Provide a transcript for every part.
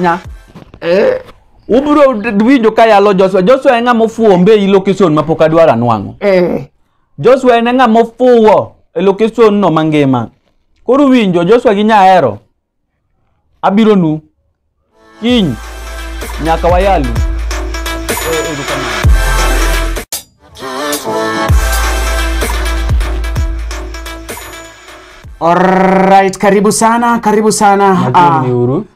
nya. Ubiro winjo ka yalo Joshua. Joshua en ng'ama ofuwo Ombeyi location ma pok adwaro anwang'o. Joshua en ng'ama ofuwo e location no mangima. Koro winjo Joshua gi Nyahero. Abiro nu. Kiny nyaka wayalu. Erokamano. Alright, karibu sana, karibu sana. Machiegni uru.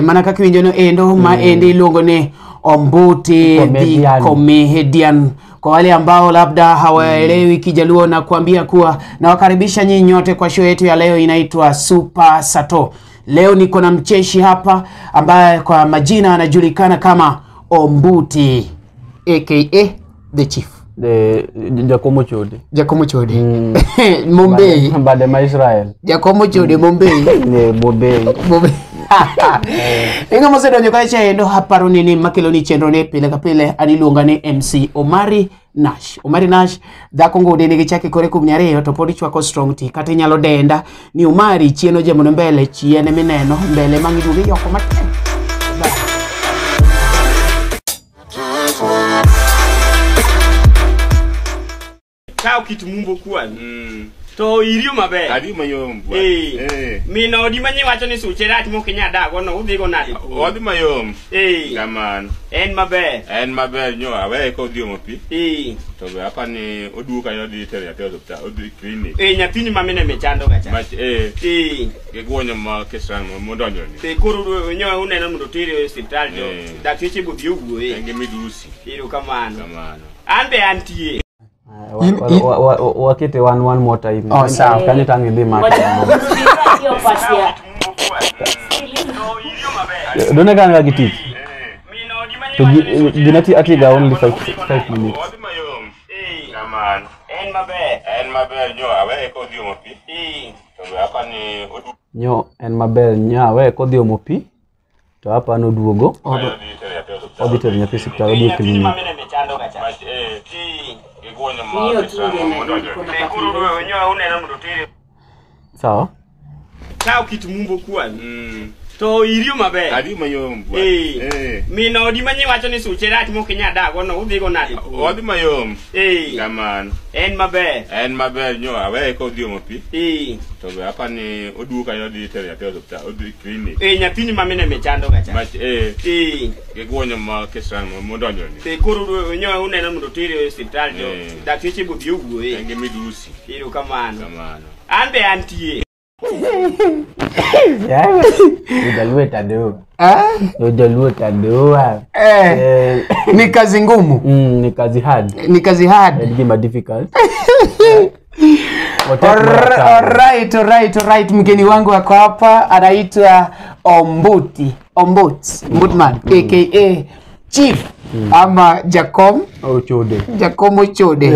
Mana kaka iwinjo no endo ma endi iluongo ni Ombuti the Comedian. Comedian. Kwa wale ambao labda hawaelewi Kijaluo na kuambia kuwa nawakaribisha nyinyi nyote kwa show yetu ya leo inaitwa Super Sato. Leo niko na mcheshi hapa ambaye kwa majina anajulikana kama Ombuti aka The Chief. The Jakomo Chode. Jakomo Chode. Mumbai. Bade ma Israel. Jakomo Chode Mumbai. Ne Bombay. Bombay. Inga mosedonjo kacha endo haparo nini makelo ni chenro ne pile ka pile an iluonga ni MC Omari Nash. Omari Nash dhako ngode nigi chake kore kum nyariyo to pod ichwako strong tea kata inyalo denda ni Omari chien ojemone mbele chien mineno mbele mangiduogo yoko matek. Kaw kit mumbo kuan. To iriyo maber. Ariyo mayom bwana. Min odi ma nyiwacho ni suche rach mok inyal dago no udhigo nade? Odhi mayom. Kamano. En maber. En maber nyo aweye kodhi omo pi. To be apa ni oduogo kanyo odhi tero nyathi e osiptal, odhi clinic. Nyathini ma mine mechando ga cha. Mach Giguonyo ma kisran modonjo ni. Koro nyo uneno mondo otere e osiptal to dakteche bo bi owuoye. En gi midusi. Erokamano. Kamano. An be antie. Wakete one more time. Oh, sawa. Kanyo tang' idhi mako. Done ka an gi tich. To gina atiga only 5 minutes. Odhi mayom. Kamano. En maber. En maber nyo aweye kodhi omo pi. To be apa ni oduogo. Nyo en maber nyo aweye kodhi omo pi. To apa noduogo. Odhi tero nyathi e osiptal, odhi e clinic. Mach Giguonyo ma kisran modonjo ni. Sawa. Kaw kit mumbo kuan. To iriyo maber. Ariyo mayom bwana. Min odi ma nyiwacho ni suche rach mok inyal dago no udhigo nade? Odhi mayom. Kamano. En maber. En maber nyo aweye kodhi omo pi. To be apa ni oduogo kanyo odhi tero nyathi e osiptal, odhi clinic. Nyathini ma mine mechando ga cha. Mach Giguonyo ma kisran modonjo ni. Koro nyo uneno mondo otere e osiptal to dakteche bo bi owuoye. En gi midusi. Erokamano. Kamano. An be antie. Ujaluo tadoa. Ujaluo tadoa. Ni kazi ngumu. Ni kazi hard. Ni kazi hard. Ni gima difficult. Alright, alright, alright. Mgeni wangu ako hapa anaitwa Ombuti. Ombut, Mbutman, aka Chief ama Jakom Ochode. Jakom Ochode.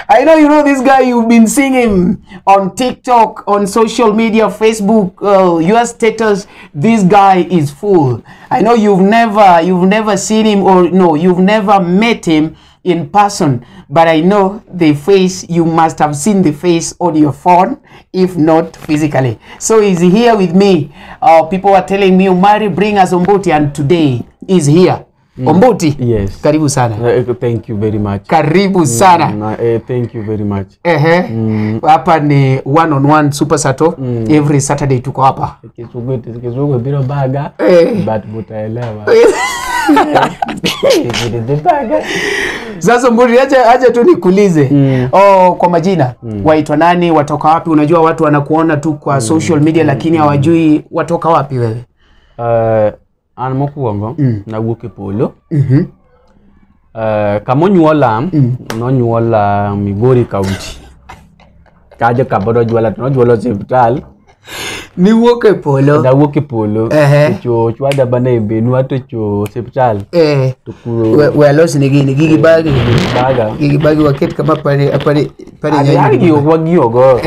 I know you know this guy. You've been seeing him on TikTok, on social media, Facebook, your status. This guy is full. I know you've never seen him, or no, you've never met him in person, but I know the face. You must have seen the face on your phone, if not physically. So he's here with me. People are telling me, Omari, bring us Ombuti, and today is here. Ombuti. Yes. Karibu sana. Thank you very much. Karibu sana. Thank you very much. Hapa ni one on one Super Sato. Every Saturday tuko hapa. Kizungu biro baga, but mutaelewa. Sasa Ombuti, acha tu nikuulize. Kwa majina, waitwa nani, watoka wapi? Unajua watu wanakuona tu kwa social media lakini hawajui watoka wapi wewe. An mokwongo nawuok e polo. Kamonyuola nonyuola Migori County. Kajo kabodo juola to nonyuola osiptal. Niwuok e polo. Nawuok e polo. To chwada bana e benwa to cho osiptal. To kuro We alos ni gini gigi bagi. Baga. Gigi bagi waket kama pare pare pare nyanya. Wang'iyo go.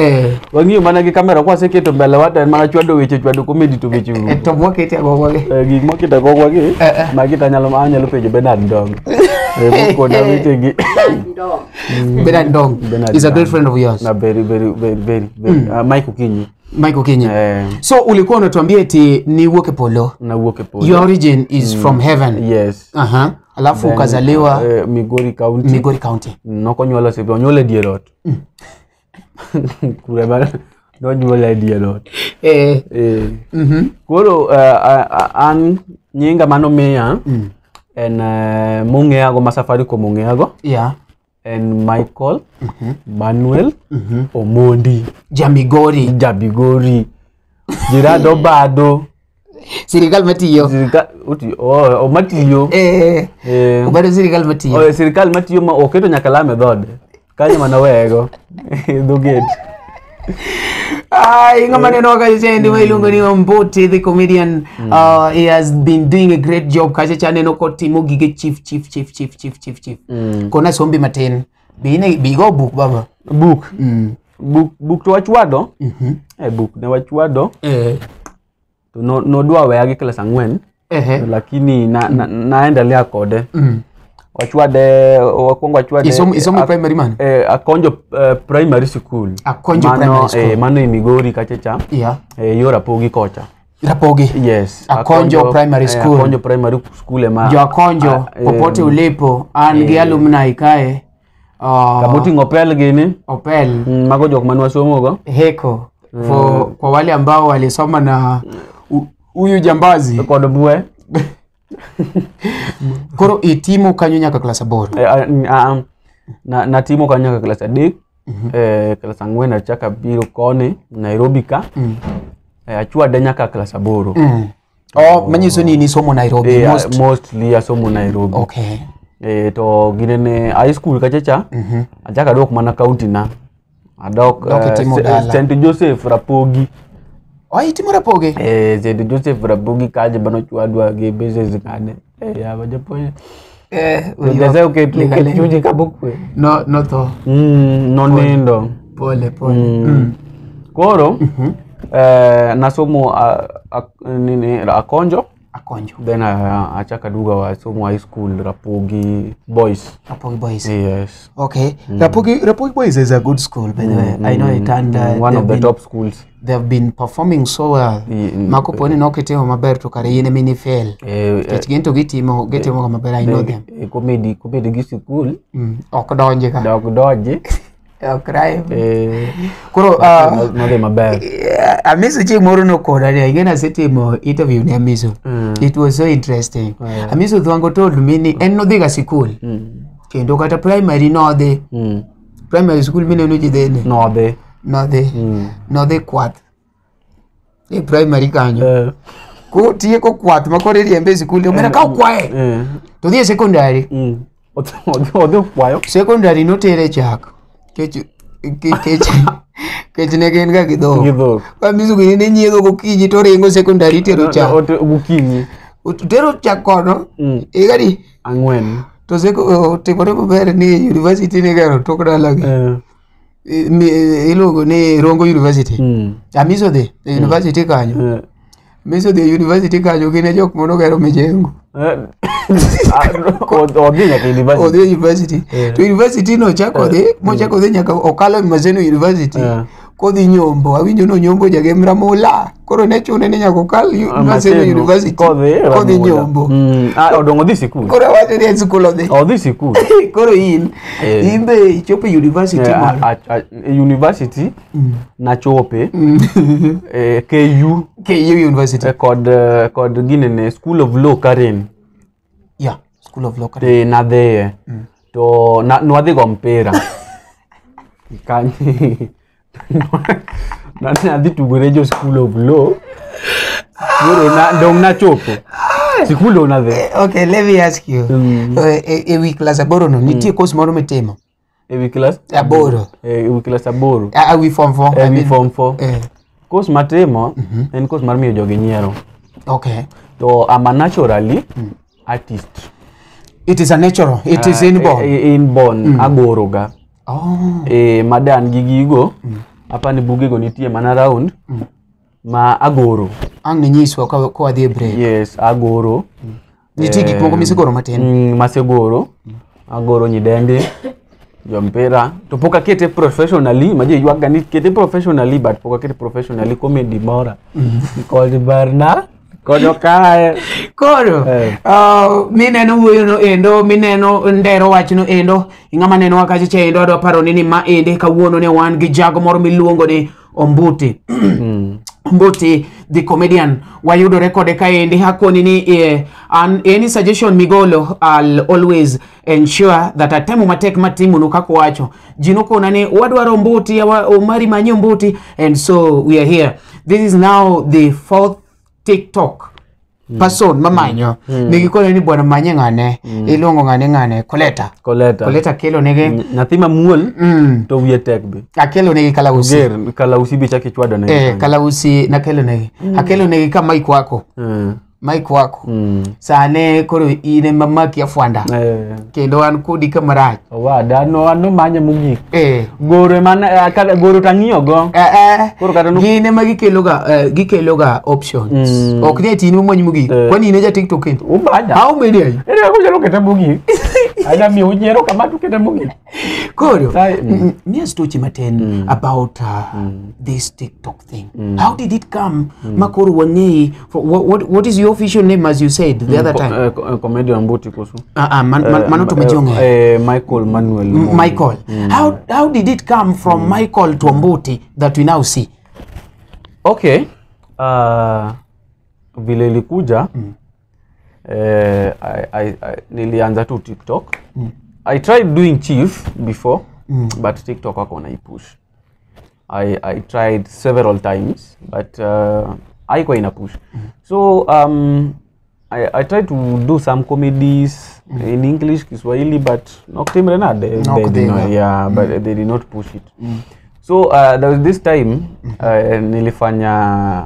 Wang'iyo mana gi kamera kwa waseketo mbele wa to en mana chwado weche, chwado comedy to weche rumo. To mwakete agogwa gi. Gik mokete agogwa gi. Magi to anyalo penjo Bernard Ndong. Koda weche gi. Bernard Ndong is a great friend of yours. Na very very very very very. Mike Okinyi. Mike Okinyi. So ulikuwa unatuambia eti ni wuok e polo. Nawuok e polo. Your origin is from heaven. Yes. Alafu Then, ukazaliwa Migori County. Migori County. Nokonyuola osiepe, onyuola e dier ot. Kure ma nonyuola e dier ot. Koro an nyinga manomiya en mong'eyago ma Safaricom ong'eyago en Michael Manuel Omondi. Jamigori. Jamigori. Jirado Obado. Sirikal matiyo. Sirikal oh, matiyo. Obado sirikal matiyo. Oh, sirikal matiyo ma oketo nyaka lam e dhode. Kanyo mana weyego. Dho gate. Ai, ng'ama neno kacha cha endi ma iluongo ni Ombote the comedian. He has been doing a great job kacha cha aneno kotimo gige chief chief chief chief chief chief chief. Kona sombi matin. Bi ne bi go book baba. Book. Book to wachwado. Book ne wachwado. To nodwa weya gi klas 4. Lakini naendelea kode. Wachwade wakwongo wachwade. Isomo primary man? Akonjo primary school. Akonjo primary school. Mano e Migori kacha cha. Yo Rapogi kocha. Rapogi. Yes. Akonjo primary school. Akonjo primary school ema. Jo Akonjo popote ulipo an gi alumni kae. Kamoting'o Opel gini. Opel. Mago jok mane wasomogo. Heko. Kwa wale ambao walisoma na huyu jambazi. Kod bwe. Koro itimo kanyo nyaka klas 8. Natimo kanyo nyaka klas 3. Klas 4 achako biro koni Nairobi ka. Achwade nyaka klas 8. Oh, manyiso ni nisomo Nairobi. Mostly asomo Nairobi. Okay. To ginene high school kacha cha. Achako adok mana county na. Adok St. Joseph Rapogi. Oh, itimo Rapogi? St. Joseph Rapogi kaje bano chwadwa gi business kane. Ya wajapuonj. Nyasaye oket chunye kabokwe. No, notho. Nonindo. Pole pole. Koro nasomo nini Akonjo. Akonjo. Then achako aduogo wasomo high school Rapogi Boys. Rapogi Boys. Yes. Okay. Rapogi Boys is a good school, by the way. I know it, and one of the top schools. They have been performing so well. Mako poni nokitimo maber to kare in emini fail. Nikech gin to gitimo maber, I know them. Comedy gi school. Ok donji ka. Ok donji. Ok rhyme. Koro nodhi maber. Amiso chieng' moro nokona ni ing'e nasetimo interview ne Amiso. It was so interesting. Amiso Thwango told me ni en nodhiga sikul. Kendo kata primary nodhi. Primary school mineno ji dhine. Nodhi. Nodhi kwath. E primary kanyo. Kotieko kwath ma koro iriembe e sikul, omera ka okwaye. To dhi e secondary. Odhi okwayo. Secondary notere chak. Kech ne gin ga gi dhok. Amiso gini ne nyiedho gokinyi to ringo secondary tero chak. Gokinyi. Tero chak kono. Higa 4. To otimore maber ni university ne gero tok dalagi. Iluongo ni Rongo University. Amiso dhi e university kanyo. Amiso dhi e university kanyo gin e jok manogero mijengo. Odhi nyaka university. Odhi e university. To university no ochako dhi, mochako dhi nyaka okalo Maseno University. Kodhi nyombo, awinjo ni onyombo jagem Ramola. Koro ne chune ni nyaka okal Maseno University. Kodhi nyombo. Odong' odhi sikul. Koro awacho ni en sikul odhi. Odhi sikul. Koro in be ichopo e university malo. University nachope KU. KU University. Kod ginene School of Law Karen. Yeah, School of Law Karen. Nadhiye. To nwadhi go mpira. Kanye. Nadhi tugore jo School of Law. Koro dong' nachopo. Sikul dong' nadhi. Okay, let me ask you. E wi klas 8 no, nitie course moro mitimo? E wi klas 8. E wi klas 8. E wi form 4. E wi form 4. Course matimo en course mar miyo jogi nyiero. Okay. To I'm a naturally artist. It is a natural. It is inborn. Inborn. Agoroga. Oh. Madan gi gigo. Apani bugego nitie mana round. Ma agoro. Ang' ne nyiswa ka wadhi e break. Yes, agoro. Nitie gik moko misegoro matin? Masegoro. Agoro nyidendi. Jompira to pok akete professionally, ma ji ywak ga ni kete professionally, but pok akete professionally. Comedy mora kod barna kodo kae. Koro mineno wuoyono endo, mineno ndero wachno endo, ing'ama neno wakacha cha endo, adwa paro ni ma ende kawuono ne wan gi jago moro miluongo ni Ombuti. Ombuti the comedian, wayudore kode kaendi. Akoni ni an any suggestion migolo, I'll always ensure that atemo matek matimonu kaka wacho. Ji nokona ni wadwaro Ombuti, Omari manyi Ombuti, and so we are here. This is now the fourth TikTok person mamanyo. Nigikone ni bwana manye ng'ane, iluongo ng'ane ng'ane, Koleta. Koleta. Koleta kelo nege Nyathi mamuol to wiye tek be. Akelo negi kalausi. Ger kalausi be chak ichwado ne. Kalausi nakelo negi. Akelo negi ka mic wako. Mic wako. Sane koro in ema maki afwanda. Kendo an kodi kamarach. Owada no an nomanye mogik. Goro ema goro tang'iyo go. Koro kata Gin ema gikeloga options. Ok ni ati in momanyi mogik. Kwani in e ja TikTok kendo? Umanya. How many are you? Ere kaka unyalo keta mogik? Aja miyo unyiero kama to uketa mogik. Koro, Sai- miya stochi matin about this TikTok thing. How did it come? Makoro wang'eyi. What is your official name, as you said the other time? Comedian Mbuti koso. Mano to majonge. Michael Manuel. Michael. How did it come from Michael to Ombuti that we now see? Okay. Vile ilikuja nilianza tu TikTok. I tried doing Chief before, but TikTok wako wanaipush. I tried several times, but haikuwa ina push. So I tried to do some comedies in English, Kiswahili, but noktimre nade. They did not, yeah, but they did not push it. So there was this time nilifanya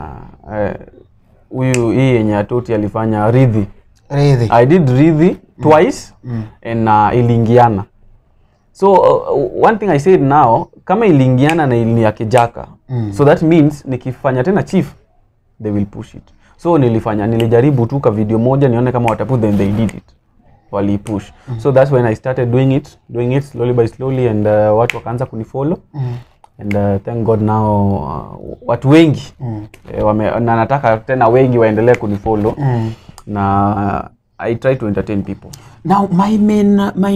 huyu hii yenye Atoti alifanya Ridhi. Really? I did Ridhi twice and iliingiana. So one thing I said now, kama iliingiana na ni ya Kijaka, so that means nikifanya tena Chief they will push it. So nilifanya, nilijaribu tu ka video moja nione kama watapush, then they did it. Walipush. So that's when I started doing it slowly by slowly, and watu wakaanza kunifollow. And thank God now watu wengi na nataka tena wengi waendelee kunifollow na I try to entertain people. Now my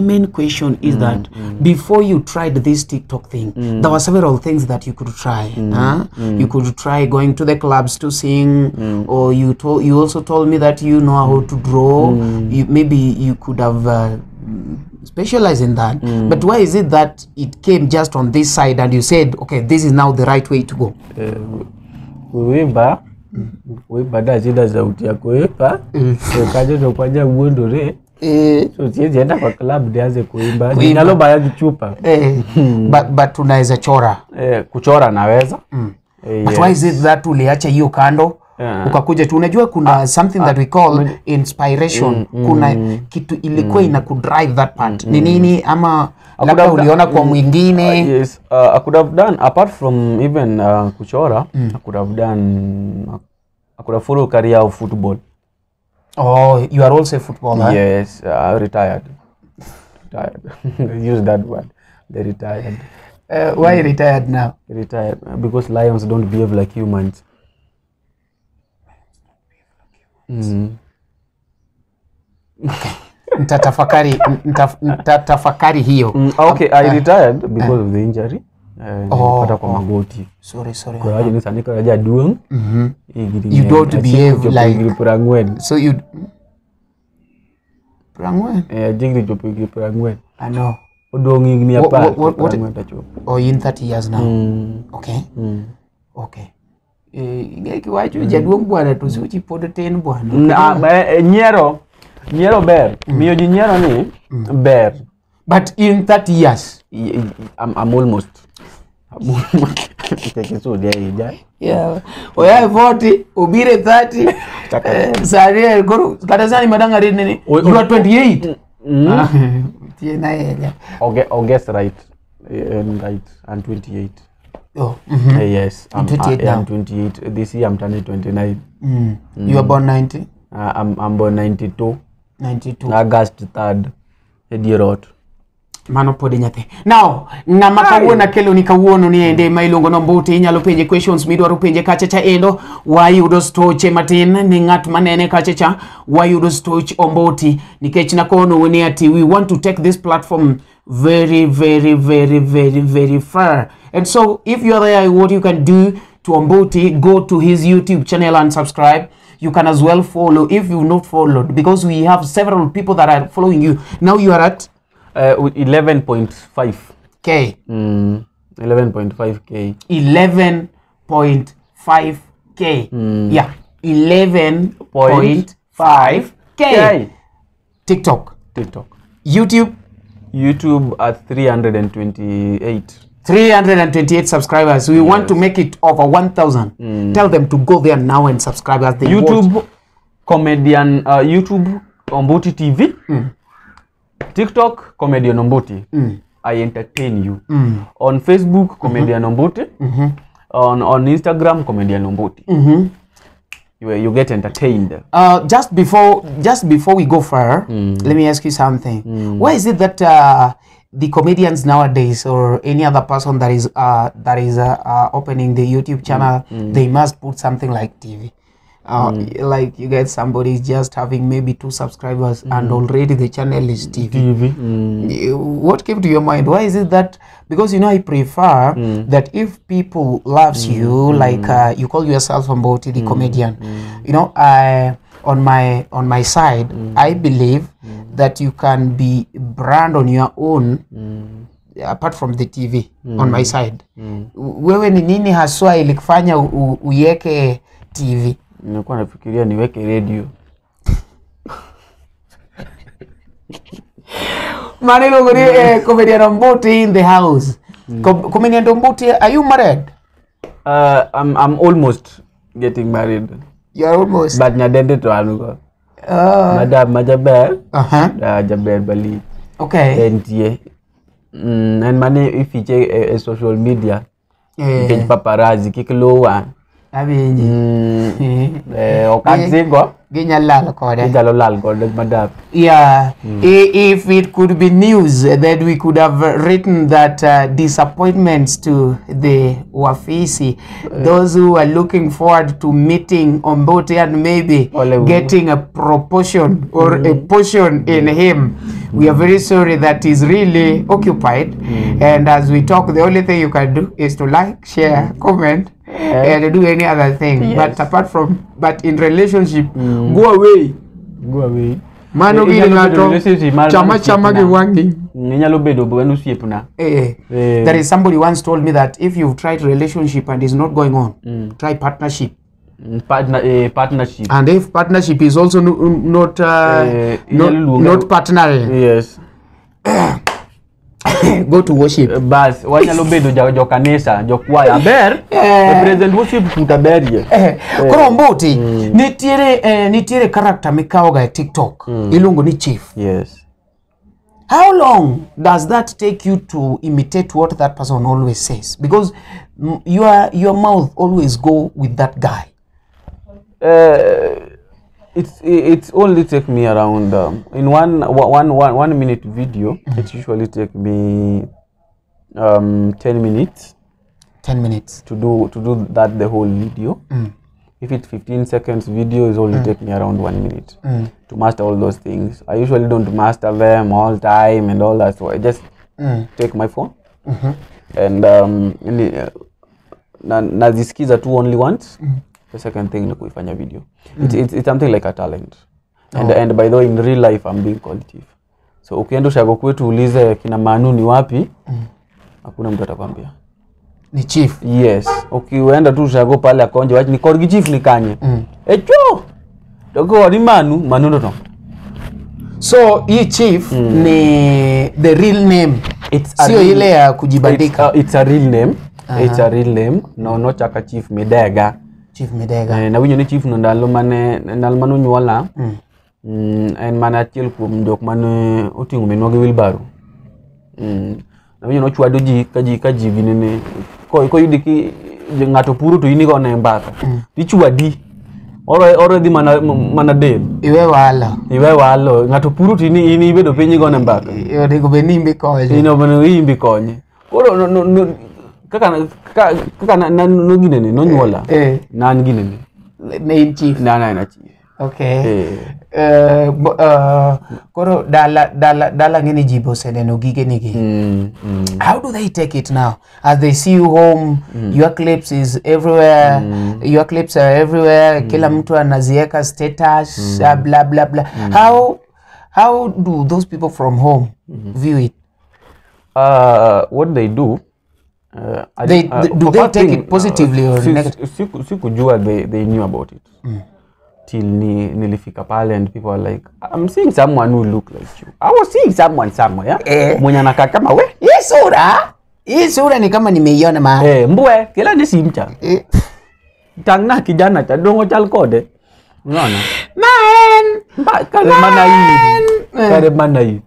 main question is that before you tried this TikTok thing, there were several things that you could try. Huh? You could try going to the clubs to sing, or you also told me that you know how to draw. You maybe you could have specialized in that. But why is it that it came just on this side and you said, "Okay, this is now the right way to go"? Kuimba kuimba da shida sauti ya kuimba kaje ndo kwaja uondore so siwezi enda kwa club nianze kuimba. Kuimba. Ninalo baya kichupa. But unaweza chora. Kuchora naweza. But why is it that uliacha hiyo kando ukakuja tu? Unajua kuna something that we call inspiration. Kuna kitu ilikuwa ina kudrive that part, ni nini? Ama labda uliona kwa mwingine? Yes, I could have done apart from even kuchora, I could have done, I could have followed career of football. Oh, you are also a footballer? Yes, retired. Retired. Use that word. They retired. Why retired now? Retired because lions don't behave like humans. Nitatafakari hiyo. Okay, I retired because of the injury. Oh, Nilipata kwa oh. magoti. Sorry, sorry. Koro awacho ni sani koro ajaduong'. You don't behave like- Higni 40. So you 40? Achiegni chopo higni 40. I know. Odong' higni 10 to 40 tachopo. Oh, in 30 years now? Okay. Okay. Ing'e kiwacho jaduong' bwana to suchi pod tin bwana. Nyiero nyiero ber. Miyo ji nyiero ni ber. But in 30 years. I'm almost. I'm almost. Kik isudi ahinya. Yeah. Oya 40, obire 30. Sani koro kata sani madang arit nini? You are 28. Tie na ahinya. Okay, oh, guess right. Right. I'm 28. Oh. Yes, I'm 28 now. I'm 28. This year I'm turning 29. You are born 90? I'm born 92. 92. August 3rd. E dier ot. Mano pod nyathi. Now, ng'ama kawuono akelo ni kawuono ni ende ma iluongo ni Ombuti, inyalo penje questions midwaro penje kacha cha endo, wayudo stoche matin ni ng'at manene kacha cha, wayudo stoch Ombuti, nikech nakono ni ati we want to take this platform very, very, very, very, very far. And so if you are there, what you can do to Ombuti, go to his YouTube channel and subscribe. You can as well follow if you've not followed, because we have several people that are following you. Now you are at with 11.5 K. 11.5 K. 11.5 K. Yeah, 11.5 K. TikTok. TikTok. YouTube. YouTube at 328. 328 subscribers. We want to make it over 1,000. Tell them to go there now and subscribe as they YouTube watch. Comedian, YouTube Ombuti TV. TikTok Comedian Ombuti. I entertain you. On Facebook Comedian Ombuti. On Instagram Comedian Ombuti. You get entertained. Just before we go far, let me ask you something. Why is it that the comedians nowadays, or any other person that is opening the YouTube channel, they must put something like TV? Like you get somebody just having maybe 2 subscribers and already the channel is TV. What came to your mind? Why is it that? Because you know, I prefer that if people loves you, like you call yourself Ombuti the comedian, you know, I on my side, I believe that you can be brand on your own, apart from the TV. On my side, wewe ni nini haswa ilikufanya uiweke TV? Nilikuwa nafikiria niweke radio. Maneno ngori Comedian Ombuti in the house. Comedian Ombuti, are you married? I'm almost getting married. You are almost. But nyadende to anugo. Madam majaber. Jaber bali. Okay. Entie. En mane ifiche e social media. Nikech paparazzi kik luwa. Awinji. Ok asingo. Ginyalo kode. Ginyalo lal kode madam. Yeah. If it could be news, then we could have written that disappointments to the Wafisi, those who are looking forward to meeting Ombuti and maybe getting a proportion or a portion in him. We are very sorry that he's really occupied. And as we talk, the only thing you can do is to like, share, comment, and do any other thing. Yes. But apart from, but in relationship, go away. Go away. Mano gini ngato chama chama gi wangi. Inyalo bedo en osiepna. There is somebody once told me that if you've tried relationship and it's not going on, try partnership. Partnership. And if partnership is also not partnering. Yes. Go to worship. Bas, wanyalo bedo jo kanisa, jo kwaya. Ber, present worship kutaberie. Koro Ombuti, nitiere character mikawoga e TikTok. Iluongo ni Chief. Yes. How long does that take you to imitate what that person always says? Because your mouth always go with that guy. It's only take me around in one minute video. It usually take me 10 minutes. 10 minutes to do that the whole video. If it's 15 seconds video, it only take me around 1 minute to master all those things. I usually don't master them all time and all that, so I just take my phone and nazisikiza tu only once. The second thing ni kuifanya video. It's something like a talent. And by the way, in real life I'm being called chief. So ukienda ushago kwetu ulize kina Manu ni wapi, hakuna mtu atakwambia. Ni chief. Yes. Ukienda tu ushago pale akonje wachi ni korgi chief ni kanye. Echo. Doko ni Manu, Manu ndo. So hii chief ni the real name. Sio ile ya kujibandika. It's a real name. It's a real name. No, no chaka Chief Midega. Chief Midega. Na winjo ni chief no ndalo mane onyuola. En mana achiel kuom jok mane oting'o minwa gi wheelbarrow. Na winjo nochwado ji ka ji ginene. Koyudi ki ng'ato puro to in igone mbaka. Tichwadi. Oro dhi mana del. Iwe walo. Iwe walo. Ng'ato puro to in ibedo piny igone mbaka. Onego bed ni imbe konye. In onego imbe konye. Koro kaka no ginene nonyuola. Na an ginene. Ne in chief. Na an chief. Okay. Koro dala ng'eni ji be oseneno gigeni gi. How do they take it now? As they see you home, your clips is everywhere, your clips are everywhere, kila mtu anazieka status, blah blah blah. How do those people from home view it? What they do, do they take it positively or negatively? Sikujua they knew about it. Till nilifika pale and people are like, I'm seeing someone who look like you. I was seeing someone somewhere. Mwenye anakaa kama we. Hii sura ni kama nimeiona mahali. Mbwe, kila ni simcha. Tangna kijana cha dongo chal kode. Unaona? Man. Kare mana hii. Kare mana hii.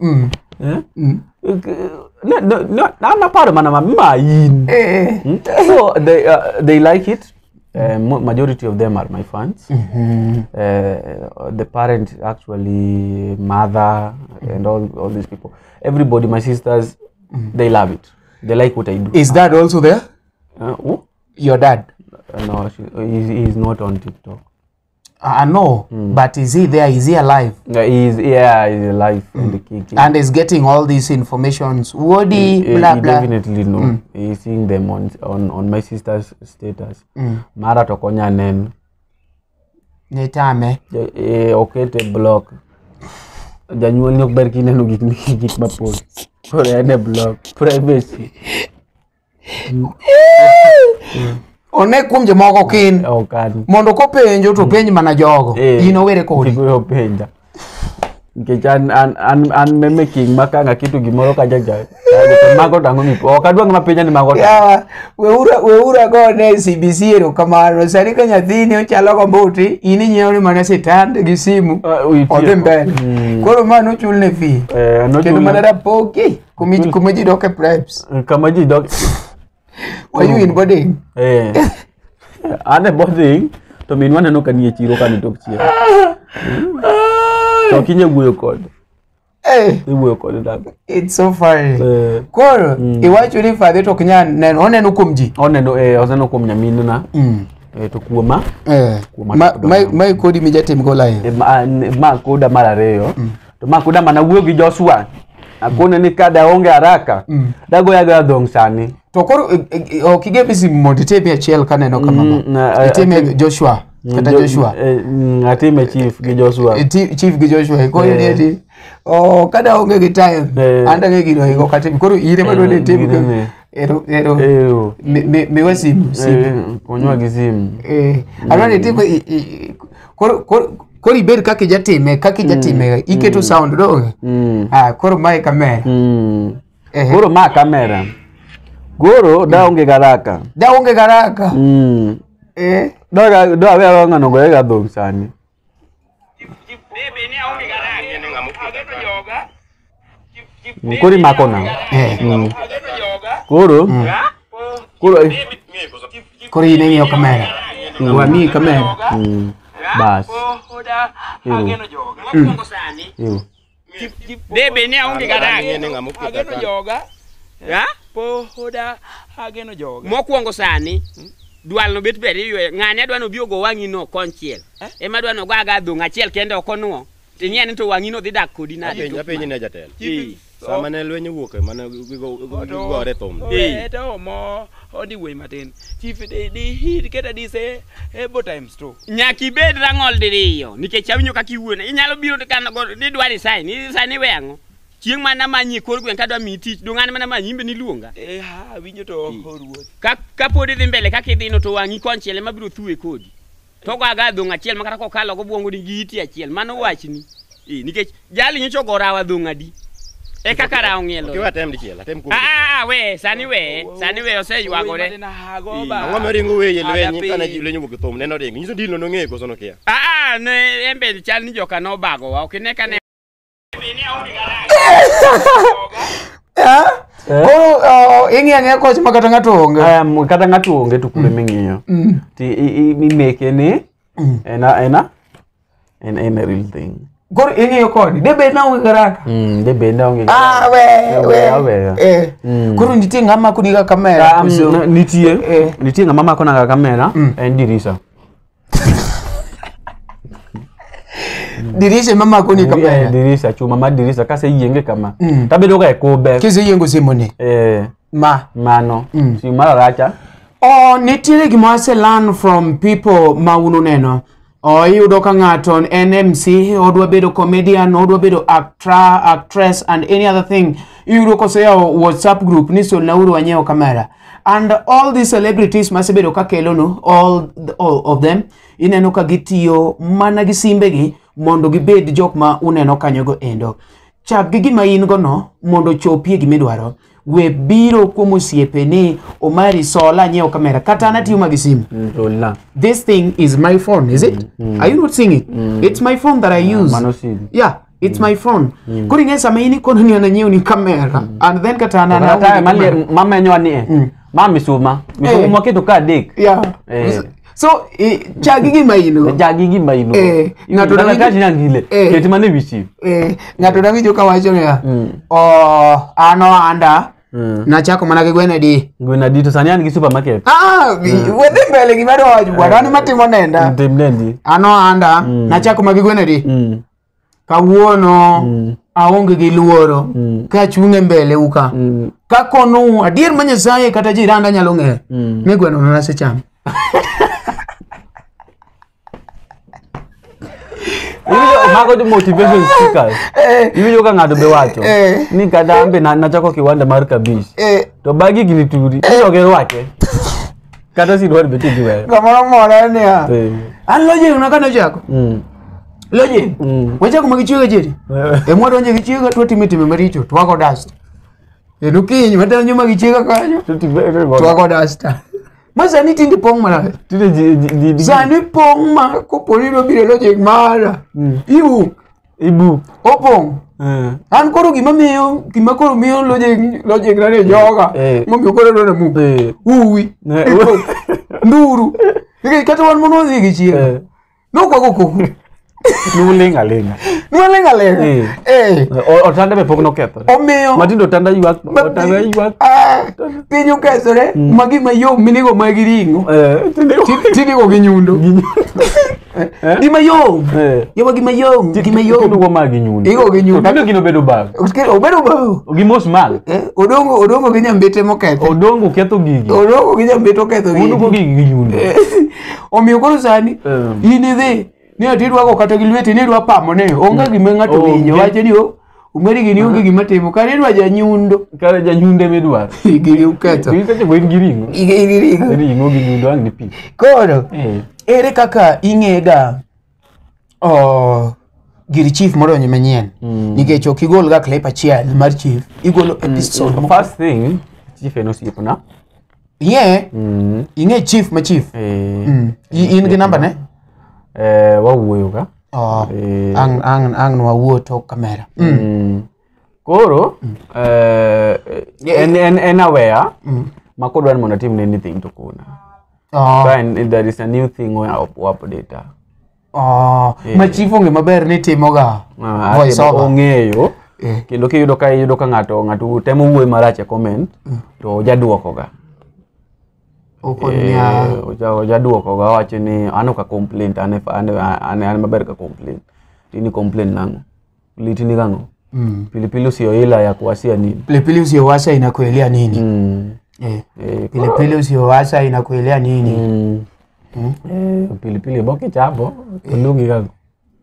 No, na paro mana ma in. So they like it. Majority of them are my fans. The parent, actually, mother, and all these people. Everybody, my sisters, they love it. They like what I do. Is dad also there? Who? Your dad? No, he's not on TikTok. No, but is he there? Is he alive? Yeah, he's alive. And he's getting all these informations. Wodi, blah, blah. Definitely no. He's seeing them on my sister's status. Mara tokonya nen. Netame. Okete block. Janyuol ni ok ber kineno gik mapol. Koro en e block. Privacy. One kuom jomoko kin. Mondo kopenjo to penj mana jogo. In owere kodi. Kik openja. Nikech an meme king maka ng'aketo gimoro kacha cha. Mago to ang'o mipo. Ok adwa ng'ama penja ni mago to. Yawa, weuru agone CBC erokamano. Sani ka nyathini ochalo gombuti, in inyiewo ni mana sitan gi simu. Odhi mbele. Koro ma nochulne fee. Kendo mana rapoki kuma ji dok e preps. Kama ji dok. Were you in boarding? An e boarding to minwa neno ka nie chiro ka ni tok chiemo. To ok inyal wuoyo kode. Iwuoyo kode nade? It's so funny. Koro iwacho ni fadhe to ok nyal neno, oneno kuom ji. Oneno oneno kuom nyaminena. To kuoma. Mae kodi mijatim go live. Ma koda mar ariyo. To ma koda mana wuoyo gi Joshua. Akone ni kada onge haraka. Dagoyo agoya dhong' sani. To koro ok igemi simu mondo itime achiel kaneno kama. Itime Joshua. Kata Joshua. Atime chief gi Joshua. Chief gi Joshua. Koro ni ati oh kada onge gi time. Anda ng'e gino higo katim. Koro ire madwa ni itim. Ero. Miwa simu. Konywa gi simu. Adwa ni itim koro ibed kaka ijatime, iketo sound donge. Koro mae kamera. Koro ma kamera. Koro da onge garaka. Da onge garaka. Da awe ng'ano goye ga dhong' sani. Koro imako nang'o? Koro Koro in ing'iyo kamera. Wamiyi kamera. Bas. Debe ne aonge garaka. Ageno joga. Ageno joga. Mokwongo sani dwal no bet ber iyweyo. Ng'ane adwa no bi ogo wang'i no konchiel. Ema adwa no go aga dhong' achiel kende ok onuo. Ting'e ni to wang'i no dhi dak kodi nade. Apenji ne jatelo. Sama ne lweny owuok mane gigore thum. To mo odi wuoyi matin. Chief di hit keta di se ebo times 2. Nyaka ibed rang'ol diriyo nikech awinjo kaka iwuoyo. Inyalo biro to kano go ni dwa resign. Ni resign iwe ang'o? Chieng' mana manyi kor gweng' kadwa miyi tich dong' an mana manyi imbe niluonga. Awinjo to ruoth. Kapod idhi mbele kaka idhino to wang'i konchiel ema biro thuwe kodi. To go aga dhong' achiel ma kata kokalo go bwongo ni gi iti achiel. Mano wachni. Nikech jali nyocha ogo rawa dhong' adi. E kaka rawo ng'ielo. Ok iwe atem dichiel, atem kuom. We, sani we oseywagore. Ang'o moringo weye lweny kane lweny owuok e thum neno ringo. Nyiso dilo nong'eyo koso nokia. Ne embe chal ni joka nobagowa. Ok ine kane Koro ing'iyo ang'iya kocha ma kata ng'ato onge. Kata ng'ato onge to kure ming'iyo. Ti imeke ni En a en a en en a real thing. Koro ing'iyo koni, de bed naonge karaka. De bed naonge. Ah, we, we. Aweya. Koro nitie ng'ama makoni ga kamera. Nitie. Nitie ng'ama makona ga kamera en dirisa. Dirisa ema makoni kamera. Dirisa, chuma mar dirisa kaseyienge kama. Tabedo ga e kobe. Kiseyiengo simoni. Ma. Mano. Simu mar aracha. Oh, nitiere gima ase learn from people ma ununeno. Iyudo ka ng'ato en MC, odwa bedo comedian, odwa bedo actor, actress and any other thing. Iyudo koseyawo WhatsApp group ni solnauru anyiew kamera. And all these celebrities masebedo kakelonu, all of them, ineno ka gitiyo mana gi simbegi mondo gibed jok ma uneno kanyogo endo. Chak gi gima in go no mondo ochopie gimidwaro. We biro kuom osiepe ni Omari sola anyiew kamera kata an atiyo ma gi simu. This thing is my phone, is it? Are you not seeing it? It's my phone that I use. Yeah, it's my phone. Koro ing'e sama in ikono ni an anyiew ni kamera and then kata an aonge mamenyo ni ma misuma. Misuma waketo ka adek. Yeah. So, chagi gima in go. Chagi gima in go. Ng'ato dang' ket mana e wi chief. Ng'ato dawinjo kawacho niya, an ohanda nachako mana gi gweno adi. Gweno adi to sani an gi supermarket. Ah, wedhi mbele gima adwa wacho bwana, an ema timo nenda. Tim nendi. An ohanda nachako mana gi gweno adi. Kawuono aonge gi luoro kachung' e mbele u ka. Kakono adier ma Nyasaye kata jiranda nyalo ng'eyo ni gweno no nasechamo. Mago jo motivation speakers. Iwinjo ka ng'ato be wacho ni kata an be nachako kiwanda mar kabich. To bagi gini turi, ok irwake. Kata siruar be tiji weyo. Kamoro mora niya. An lodging na kane ochako. Lodging. Wachako ma gi chiega cheri. Emwa donjo gi chiega to watimo timbe maricho, to wago dust. Kendo kiny wadonjo ma gi chiega kanyo, to wago dust. Ma sani tinde pong' marach. Tinde ji Sani pong' ma kopo ni idwa biro e lodging mara, ibuk. Ibuk. Opong'. An koro gima miyo, gima koro miyo lodging na ni joga, momiyo koro adwa namuk. Uwi. Nduru. Nikech kata wan mon wadhi gi chiega. Nokwago koko. Nuling' aling'a. Nuling' aling'a. Otanda be pok nokethore. Omiyo. Matindo otanda ywak, otanda ywak. Piny okethore, ma gima yom minego ma gi ring'o. Tinigo gi nyundo. Gima yom. Yawa gima yom, gima yom. Tinigo ma gi nyundo. Igo gi nyundo. Tinde gino bedo bao. Obedo bao. Gi mos mal. Odongo gi nyambete moketho. Odongo ketho gigi. Odongo gi nyambete oketho gigi. Odongo gigi gi nyundo. Omiyo koro sani, in idhi ni ati idwako kata gi lweti ni idwa pamo ne onge gima ng'ato winjo wacho ni Omari gini onge gima timo kare idwa janyundo. Kare janyundo ema idwaro. Gini uketho. Gini seche go in gi ring'o. In gi ring'o. Ring'o gi nyundo ang' ni pi. Koro ere kaka ing'ega gir chief modonjo manyien nikech ok igol ga clip achiel mar chief, igolo episode. First thing, chief en osiepna. Ing'e? Ing'e chief ma chief? In gi namba ne? Wawuoyo ka. Ang' nwawuo tok kamera. Koro en aware ma kodwa ni mondo atimne anything to kona. So there is a new thing o update. Ma chief onge maber ni timoga voice over. Ong'eyo. Kendo kiyudo ka iyudo ka ng'ato temo wuoyo marach e comment to ojaduoko ga. Ojaduoko ga owacho ni an ok a complain to an maber ka complain. Tini complain nang'o? Litni gang'o? Pilipili usiyoila ya kuwasia nini? Pilipili usiyowasha inakuelea nini? Pilipili usiyowasha inakuelea nini? Pilipili boki chamo to lungi gang'o?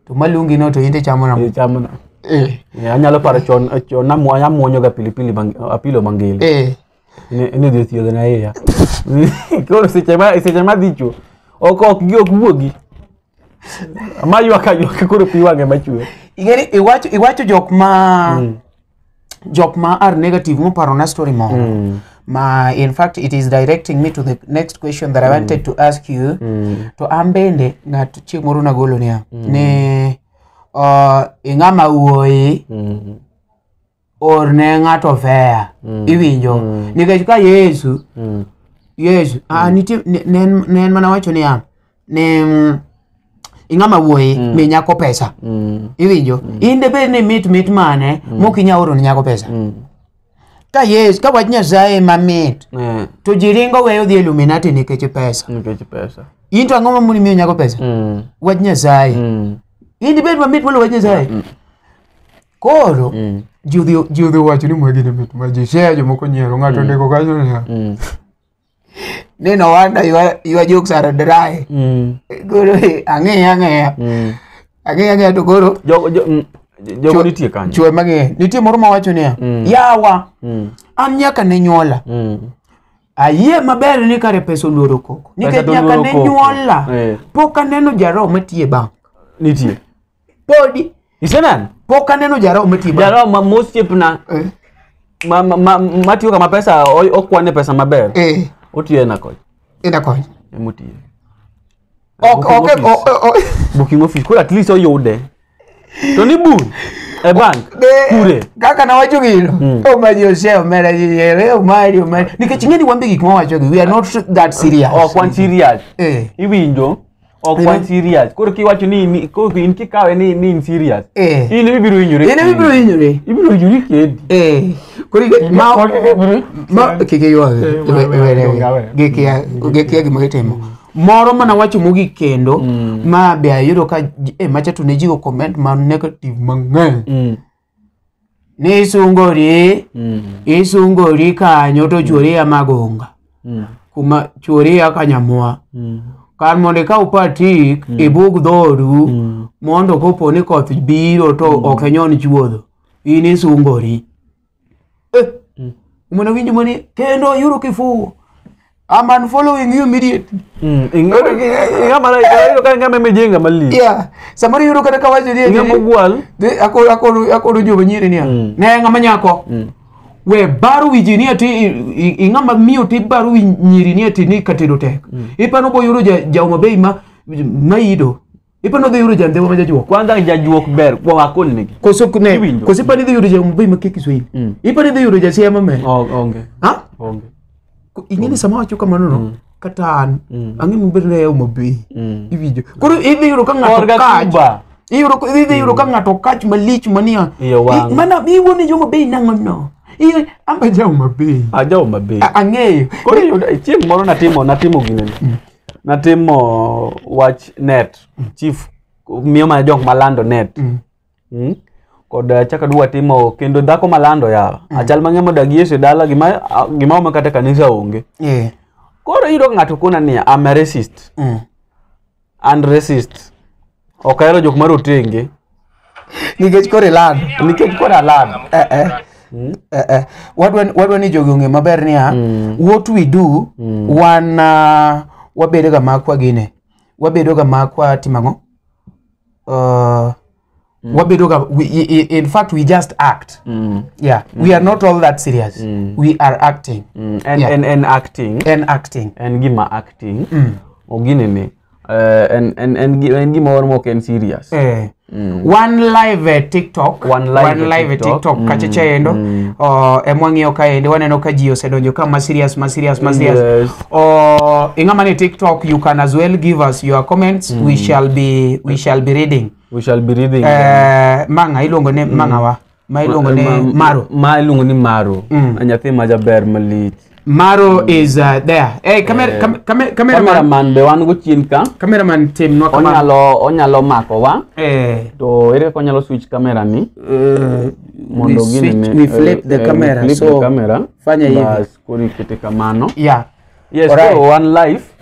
To malungi no to in to chamo nang'o? Ichamo nang'o? Anyalo paro chon namuonyo ga pilipili apilo mangili. Ne dhi thiedhona iya. Koro seche ma dhi chwo ok wuogi. Ma ywak aywaka koro pi wang'e machwer. Ing'eni iwacho jok ma are negative moparona story moro. Ma in fact it is directing me to the next question that I wanted to ask you. To an bende ng'ato chieng' moro nagolo niya ni ing'ama wuoyi orne ng'ato fare iwinjo nikech ka Yesu Yesu nitie ne en mana wacho niya ni Ing'ama wuoyi mi nyako pesa. Iwinjo? In de bed ni mit mane mok inya oro ne nyako pesa. Ka yes, ka wach Nyasaye mamit to ji ringo weyo dhi Illuminati nikech pesa. Nikech pesa. In to ang'o mamoni miyo nyako pesa? Wach Nyasaye. In dibed mamit moloyo wach Nyasaye. Koro ji odhi wacho ni mwagi ni mit ma ji share jomoko nyiero ng'ato ndiko kanyo niya. Ni no wonder your jokes are dry. Koro ang'eyo. Ang'eyo to koro Jogo nitie kanyo. Chwe mang'eny. Nitie moro mawacho niya, yawa, an nyaka ne nyuola. Ayie maber ni kare pesa oluoro koko. Nikech nyaka ne nyuola. Pok aneno jaro matiyo e bank. Nitie. Podi. Iseneno? Pok aneno jaro matiyo e bank. Jaro ma mosiepna. Matiyo kama pesa okwane pesa maber. Otiyo e Nakoch. E Nakoch. Emotiyo. Ok Booking office. Koro at least oyude. To ni bur e bank kure. Kaka nawacho gino. O ma ji ose omera ji omari omari. Nikech ing'e ni wan be gik mawacho gi we are not that serious. Ok wan serious. Iwinjo? Ok wan serious. Koro kiwacho ni koro in kikawe ni in serious. In ibiro hinyori. In ibiro hinyori. Ibiro hinyori kedi. Koro ma kik iywag. Gikia gima gitimo. Moro mana wacho mogik kendo ma be ayudo ka macha to ne ji o comment ma negative mang'eny. Ni isungori kanyo to chuori ya Magonga. Kuma chuori ya Kanyamwa. Kar mondo ikaw patik ibug dhodu mondo kopo ni koth biro to ok enyon chuodho. In isungori. Mondo winjo mani kendo yudo kifuwo. I'm unfollowing you immediately. Ing'ama mejenga malich. Yeah. Samoro yudo kata kawacho ni ing'ama ogwal. Akono joma nyiri niya. Ne ng'ama nyako. We baro wi ji ni ati ing'ama miyo ti baro wi nyiri ni ati ni katedo tek. Ipano bo yudo ja Homa Bay ma ido. Ipano dhi yudo ja Ndhiwa ma jajuok. Kwanza jajuok ber kuom akoni negi. Koso ne koso ipani dhi yudo ja Homa Bay ma kia Kiswahili. Ipani dhi yudo ja Siaya ma me. Onge. Ha? Onge. Ing'e ni sama wacho kamano no kata an ang'e maber ne Homa Bay. Iwinjo. Koro idhi yudo ka ng'ato kach. Idhi yudo ka ng'ato kach malich mania. Mana iwuo ni jo Homa Bay nang'o no. Amba ja Homa Bay. Aja Homa Bay. Ang'eyo. Koro iyudo chieng' moro natimo ginene. Natimo wach net. Chief miyo mana jok malando net. Kod chaka duwa timo kendo dhako malando yawa. Achal mang'eny modak gi Yesu e dala gima ome kata kanisa onge. Koro iyudo ng'ato kona niya, I'm a racist. And racist. Ok ahero jok marotenge. Nikech koro ilando. Nikech koro alando. Wadwa ni jogi ong'e maber niya, what we do, wan wabedo ga makwa gine. Wabedo ga makwa timo ang'o? Wabedo ga, in fact we just act. Yeah, we are not all that serious. We are acting. And acting. And acting. En gima acting. Oginene. En gima moro mok en serious. One live TikTok. One live TikTok. Kachacha endo. Emwang'iyo kaende waneno ka ji osedonjo ka ma serious ma serious ma serious. Ing'ama ni TikTok, you can as well give us your comments. We shall be reading. We shall be reading. Manga iluongo ni mangawa. Ma iluongo ni Maro. Ma iluongo ni Maro. Nyathi ma jaber malich. Maro is there. Hey, cameraman be wan go chien ka. Cameraman tim no kama. Onyalo mako wa. To ere kaka onyalo switch camera ni? Mondo gini we flip the camera. So fanya hivi. Bas koro ikete kamano. Yeah. Yes, so one life.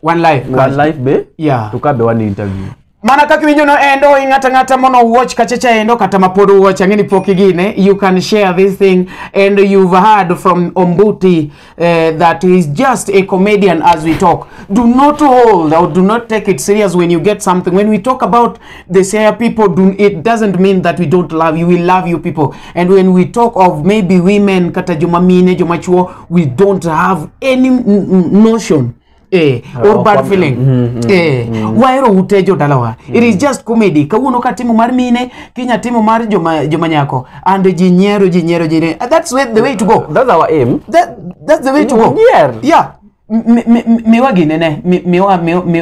One life. One life be. Yeah. To ka be wan interview. Mana kaka iwinjo no endo ing'ata ng'ata mono watch kachacha endo kata mapod watch ang'e ni pok igine, you can share this thing. And you've heard from Ombuti that he's just a comedian as we talk. Do not hold or do not take it serious when you get something. When we talk about the Siaya people, it doesn't mean that we don't love you. We love you people. And when we talk of maybe women kata joma mine joma chuo, we don't have any notion or bad feeling. Wahero ute jodalawa. It is just comedy. Kawuono ka timo mar mine, kinya timo mar joma nyako. And ji nyiero. That's the way to go. That's our aim. That's the way to go. Yeah. Yeah. Miwa ginene,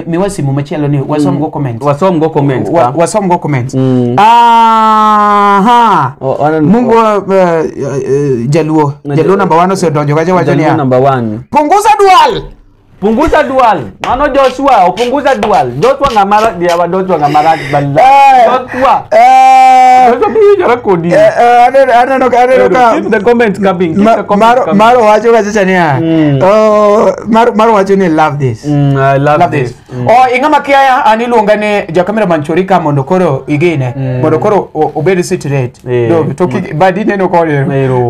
miwa simu machielo ni wasom go comments. Wasom go comments. Wasom go comments. Aha. Mungu Jaluo. Jaluo number 1 osedonjo kacha wacho niya. Jaluo number 1. Punguza dual. Punguza dual. Mano Joshua, opunguza dual. Joshua ngamara dia wa Joshua ngamara bala. Joshua. Joshua bi jara kodi. Aneno ka. Keep the comments coming. Keep the comments coming. Maro wacho kacha niya. Oh, maro wacho ni love this. I love this. Oh, ingama kiaya aniluonga ne ja cameraman chorika mondo koro igine. Mondo koro obed situate. Do to ki badi neno kore.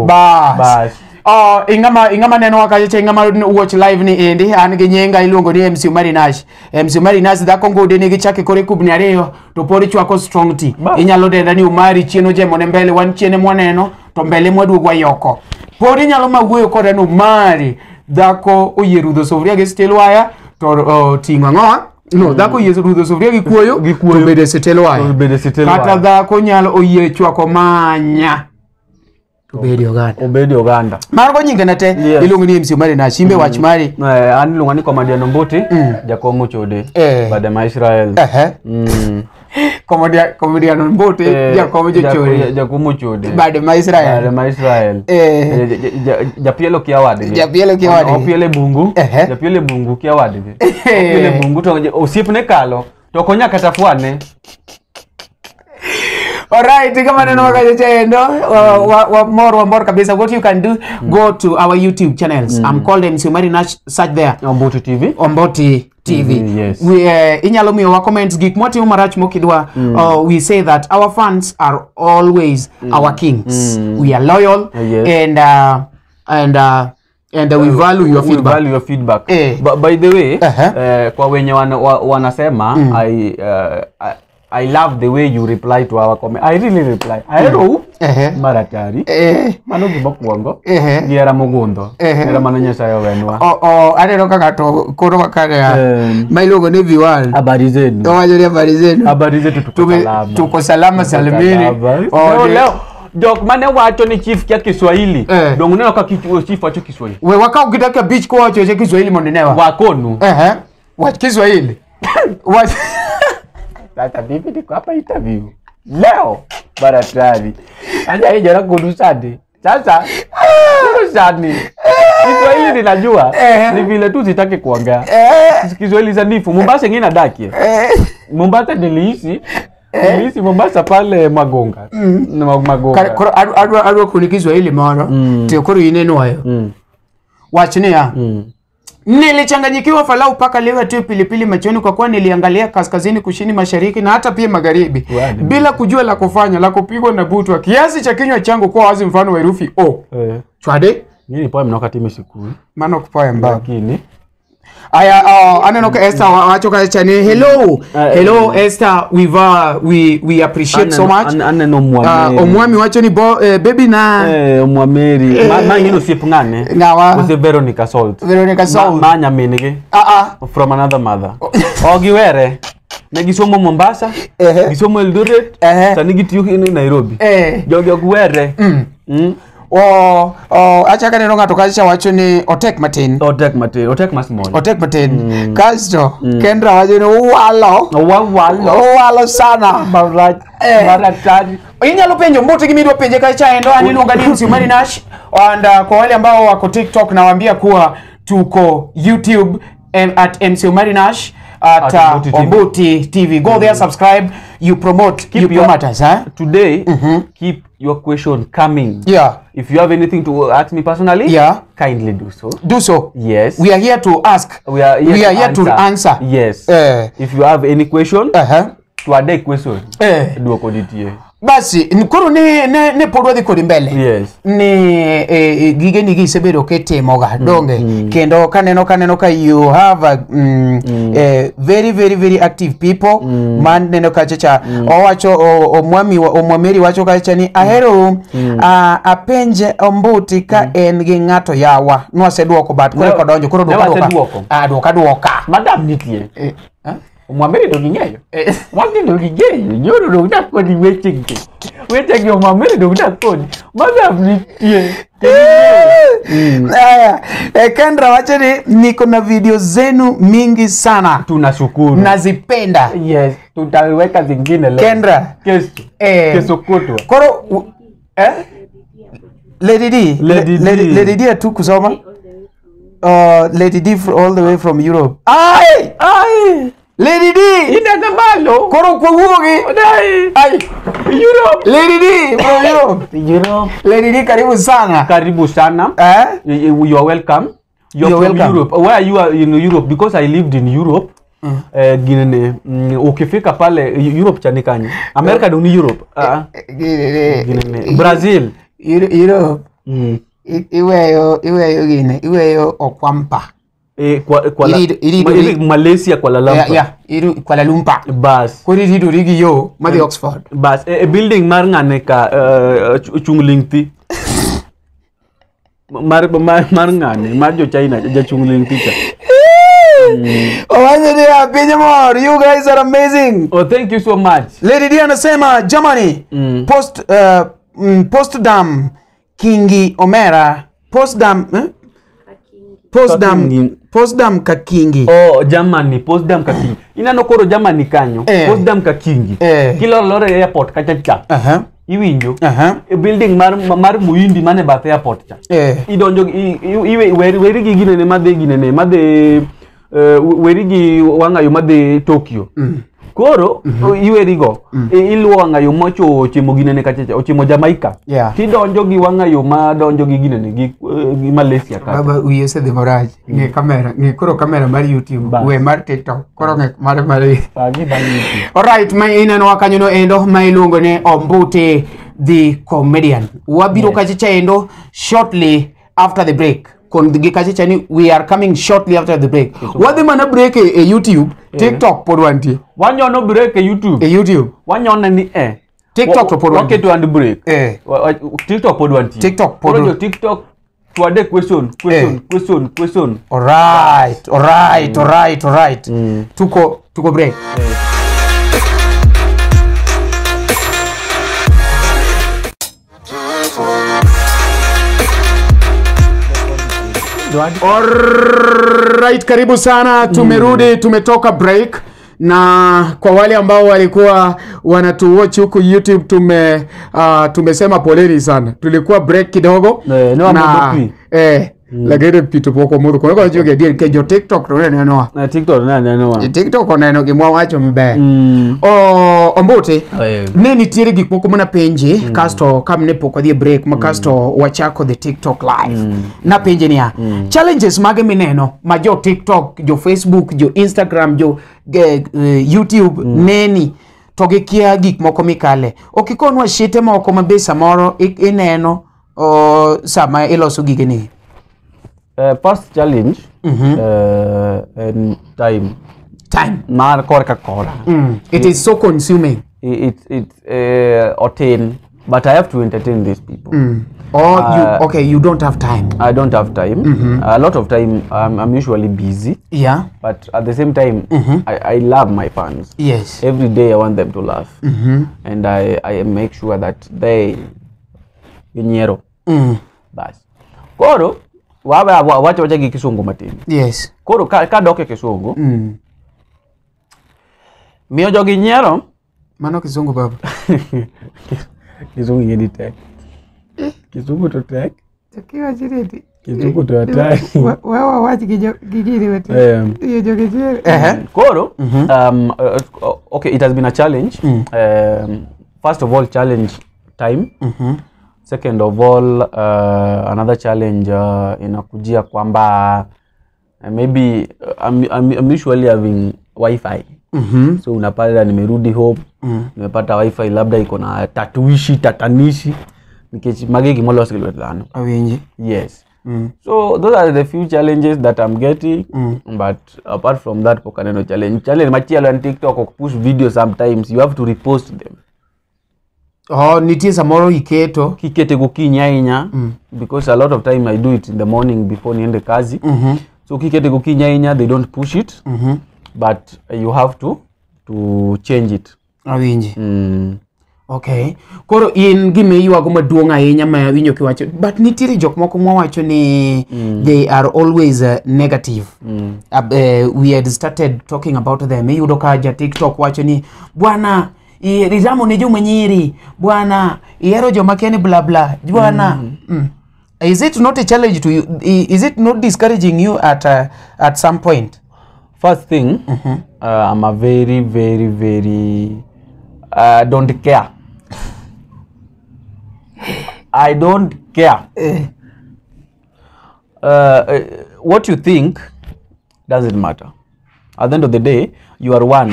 Bas. Oh, ingama neno wakache ingama watch live ni endi an gi nyinga iluongo ni MC Omari Nash. MC Omari Nash dhako ngode nigi chake kore kubni ariyo to pod chwako strong tea. Inyalo denda ni Omari chien ojemo ne mbele wan chien mwaneno to mbele mwaduogo wayoko. Pod inyalo mawuoyo kode ni Omari dhako oyie rudho sufuria gi steel wire to ting'o ang'owa. No, dhako oyie rudho sufuria gi kuoyo to bede steel wire. Kata dhako nyalo oyie chwako manya. Obedi Uganda. Obedi Uganda. Margo nyinge na te iluongo ni MC Omari Nash. Imbe wach mari. An iluonga ni Comedian Ombuti, jakom ochode. Bade ma Israel. Comedian Ombuti, jakom jochode. Jakom ochode. Bade ma Israel. Bade ma Israel. Japielo kia wadgi. Japielo kia wadgi. Opiele bungu. Japiele bungu kia wadgi. Opiele bungu to osiepne kalo to ok onya kata fwane. All right, kama neno wakaje wa more kabisa. What you can do, go to our YouTube channels. I'm called MC Omari Nash, search there. Omboti TV. Omboti TV. Yes. We inyalo miyo wa comments gik motimo marach mokidwa. We say that our fans are always our kings. We are loyal. Yes. And we value your feedback. We value your feedback. But by the way, kwa wenye wanasema I love the way you reply to our comment. I really reply. I know. Maratari. Mano gima kuongo. Giera mogundo. Giera mano Nyasaye owenwa. Oh, aneno ka ng'ato koro wakare ma iluongo ni V1. Habari zenu. Owacho ni habari zenu. Habari zetu tuko salama. Tuko salama salimini. Oh, leo jok mane wacho ni chief kia Kiswahili. Dongo neno ka chief wacho Kiswahili. We wakao gidaka beach ko wacho Kiswahili mondo inewa. Wakonu. Wach Kiswahili. Wach Sasa vipi niko hapa interview. Leo baratari. Acha hii jana kudusade. Sasa sani. Kiswahili ninajua. Ni vile tu sitaki kuongea. Kiswahili sanifu. Mombasa ngine nadaki. Mombasa niliishi. Niliishi Mombasa pale Magonga. Magonga. Koro adwa kuni Kiswahili moro. Tiyo koro ineno hayo. Wachni ya. Nilichanganyikiwa falau paka leo tu pilipili machoni kwa kuwa niliangalia kaskazini, kushini, mashariki na hata pia magharibi bila kujua la kufanya, la kupigwa na butwa. Kiasi cha kinywa changu kuwa wazi mfano wa herufi O. Chwade? Nini poem nokati mishikui. Mano kupoem ba. Lakini Aya, aneno ka Esther wacho ka chani. Hello. Hello Esther, we appreciate so much. Aneno Mwameri. Omwami wacho ni baby na Omwameri. Ma ngino siep ngane. Ngawa. Ose Veronica Salt. Veronica Salt. Ma nyamingi. From another mother. Ogiwere. Ne gisomo Mombasa. Gisomo Eldoret. Sani gitiyo Nairobi. Jogi ok were. Acha kaneno ng'ato kacha wacho ni otek matin. Otek matin, otek ma small. Otek matin. Kasto Kendra wacho ni uwalo. Uwalo sana. Maratari. Inyalo penjo mbote gimidwa penje kacha endo ani iluonga ni MC Omari Nash. And kwa wale ambao wako TikTok nawaambia kuwa tuko YouTube at MC Omari Nash at Omboti TV. Go there, subscribe, you promote, you promote us, huh? Today, keep your question coming. Yeah. If you have anything to ask me personally, kindly do so. Do so. Yes. We are here to ask. We are here, to answer. Yes. If you have any question, to add a question. Duoko nitie. Basi, koro ne pod wadhi kodi mbele. Yes. Ne gige nigi isebedo kitimoga donge. Kendo kaneno ka you have a very very very active people. Man neno kacha cha owacho omwami omwameri wacho kacha ni ahero apenje Ombuti ka en gi ng'ato yawa. Nwaseduoko but koro kodonjo koro duoka. Ah, duoka. Madam nitie. Omwameri do ging'eyo. Wang'e do ging'eyo. Nyoro do dak kodi weche gi. Weche gi Omwameri do dak kodi. Madam nitie. Aya, Kendra wacho ni niko na video zenu mingi sana. Tunashukuru. Nazipenda. Yes, tutaweka zingine leo. Kendra. Kesho. Kesho kutwa. Koro Lady D. Lady D. Lady D tu kusoma. Lady D all the way from Europe. Ai! Ai! Lady D! Inagambalo. Koro kwa wuogi. Dai. Ai! Europe. Lady D from Europe. Europe. Lady D karibu sana. Karibu sana. Eh? You are welcome. You're You're from welcome. Europe. Where you are in Europe? Because I lived in Europe. Ukifika pale Europe chani kanyo. America ndio ni Europe. Brazil. Europe. Iweyo gine, iweyo Okwampa. Malaysia Kuala Lumpur. Yeah, Kuala Lumpur. Bas. Kori rido rigi yo madhi Oxford. Bas, building mar ng'ane ka Chunglingti. Mar ng'ane, mar jo China ja Chunglingti cha. Owacho ni piny mor, you guys are amazing. Oh, thank you so much. Lady D anasema Germany, Potsdam Kingi Omera, Potsdam Potsdam Kakingi. Oh, Germany, Potsdam Kakingi. Inano koro Germany kanyo. Potsdam Kakingi. Kilo lore airport kachacha. Iwinjo. Building mar Muhindi mane bath airport cha. Idonjo iwe weri gi ginene madhi ginene madhi weri gi wang'ayo madhi Tokyo. Koro iwerigo iluwo wang'ayo mocho ochimo ginene kachacha ochimo Jamaica. Tidonjo gi wang'ayo ma donjo gi ginene gi Malaysia kata. Baba wiyi osedhi marach. Ng'i kamera, ng'i koro kamera mar YouTube, we mar TikTok, koro ng'i mar YouTube. Alright, ma ineno kanyo no endo ma iluongo ni Ombuti the Comedian. Wabiro kachacha endo shortly after the break. Kon gi kachacha ni we are coming shortly after the break. Wadhi mana break e YouTube, TikTok pod wantie. Wanyono break e YouTube. E YouTube. Wanyono ni TikTok to pod wantie. Waketo and break. TikTok pod wantie. TikTok pod. Koro jo TikTok twade question. Alright. Tuko break. Alright, karibu sana. Tumerudi, tumetoka break. Na kwa wale ambao walikuwa wanatuwatch huku YouTube tumesema poleni sana. Tulikuwa break kidogo. Na lakini pitu poko muru kwa hiyo joge deal ke TikTok to neno. Na TikTok na neno. TikTok oneno gimwa wacho maber. Ombuti, ne nitiere gik moko mana penje kasto kamne pok wadhi break ma kasto wachako the TikTok live. Na penje niya, challenges mage mineno ma jo TikTok, jo Facebook, jo Instagram, jo YouTube neni to gikia gik moko mikale. Okikonwa shite moko mabe samoro ineno sama iloso gigeni. First challenge and time. Time. Mar korka kora. It is so consuming. It's otin, but I have to entertain these people. Oh, you don't have time. I don't have time. A lot of time, I'm usually busy. Yeah. But at the same time, I love my fans. Yes. Every day I want them to laugh. And I make sure that they ginyiero. Bas. Koro wacha wacha gi kisungu matin. Yes. Koro ka dok e kisungu. Miyo jogi nyiero. Mano kisungu baba. Kizungu ingeni tek. Kizungu to tek. Kiwachireti. Kizungu to atari. Wewe wach gi gini wete. Iyo jogi nyiero. Koro, okay, it has been a challenge. First of all, challenge time. Second of all, another challenge inakujia kwamba maybe I'm usually having wifi. So unapata nimerudi home, nimepata wifi labda iko na tatuishi tatanishi nikech magi gimolo gi lwet dhano. Awinji. Yes. So those are the few challenges that I'm getting. But apart from that, pok aneno challenge. Challenge machielo en TikTok ok push video sometimes. You have to repost them. Oh, nitie samoro iketo. Kikete gokinyi ahinya because a lot of time I do it in the morning before niende kazi. So kikete gokinyi ahinya, they don't push it. But you have to change it. Awinji. Okay. Koro in gima iywago maduong' ahinya ma winjo kiwacho, but nitiere jok moko mawacho ni they are always negative. We had started talking about them. Iyudo ka ja TikTok wacho ni bwana iramo ne joma nyiri, bwana ihero joma kia ni bla bla, bwana. Is it not a challenge to you? Is it not discouraging you at some point? First thing, I'm a very, very, very don't care. I don't care. What you think doesn't matter. At the end of the day, you are one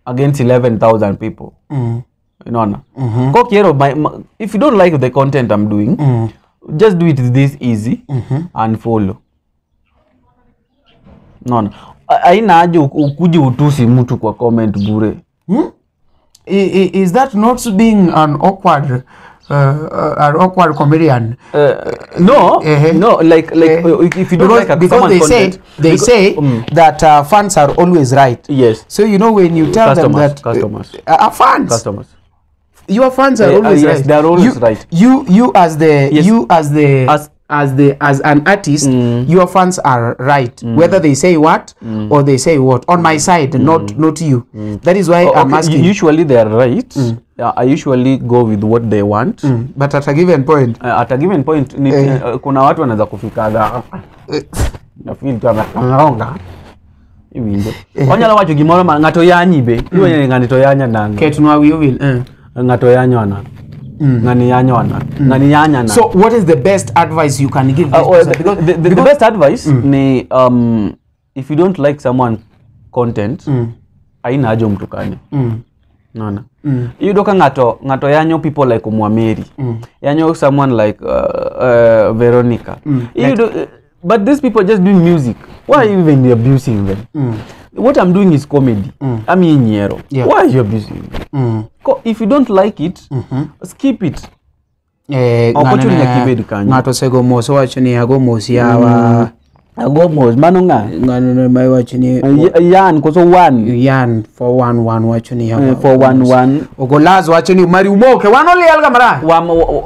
against 11,000 people. Unaona? Ko kiero, if you don't like the content I'm doing, just do it this easy and follow. Unaona? Haina haja ukuje utusi mtu kwa comment bure. Is that not being an awkward comedian? No, no, like if you don't because, like because they someone's say content, they say that fans are always right. Yes. So you know when you tell them that customers, fans, customers, your fans are always yes, right. They are always right. You as the yes. you as the as an artist, your fans are right, whether they say what or they say what. On my side, not you. That is why I'm asking. Usually they are right. I usually go with what they want. But at a given point. At a given point, kuna watu wanaweza kufikaga. Na feel tu anaonga. Iwinjo. Onyalo wacho gimoro ma ng'ato yanyi be. Iwenye ng'ani to yanya nang'o. Ketnwa wiyi owil. Ng'ato yanyo ana. Ng'ani yanyo ana. Ng'ani yanya na. So what is the best advice you can give this person? Because the best advice ni if you don't like someone content, haina haja umtukane. Unaona? Iyudo ka ng'ato yanyo people like Mwameri. Yanyo someone like Veronica. Iyudo, but these people just doing music. Why are you even abusing them? What I'm doing is comedy. I'm in Nyero. Yeah. Why are you abusing me? If you don't like it, skip it. Ng'ato osego mos owacho ni ago mos yawa. Ago mos mano ng'a? Ng'ano ma iwacho ni yan koso one. Yan 411 wacho ni yawa. 411. Ogolaz wacho ni mari umoke. Wan oliel ga marach.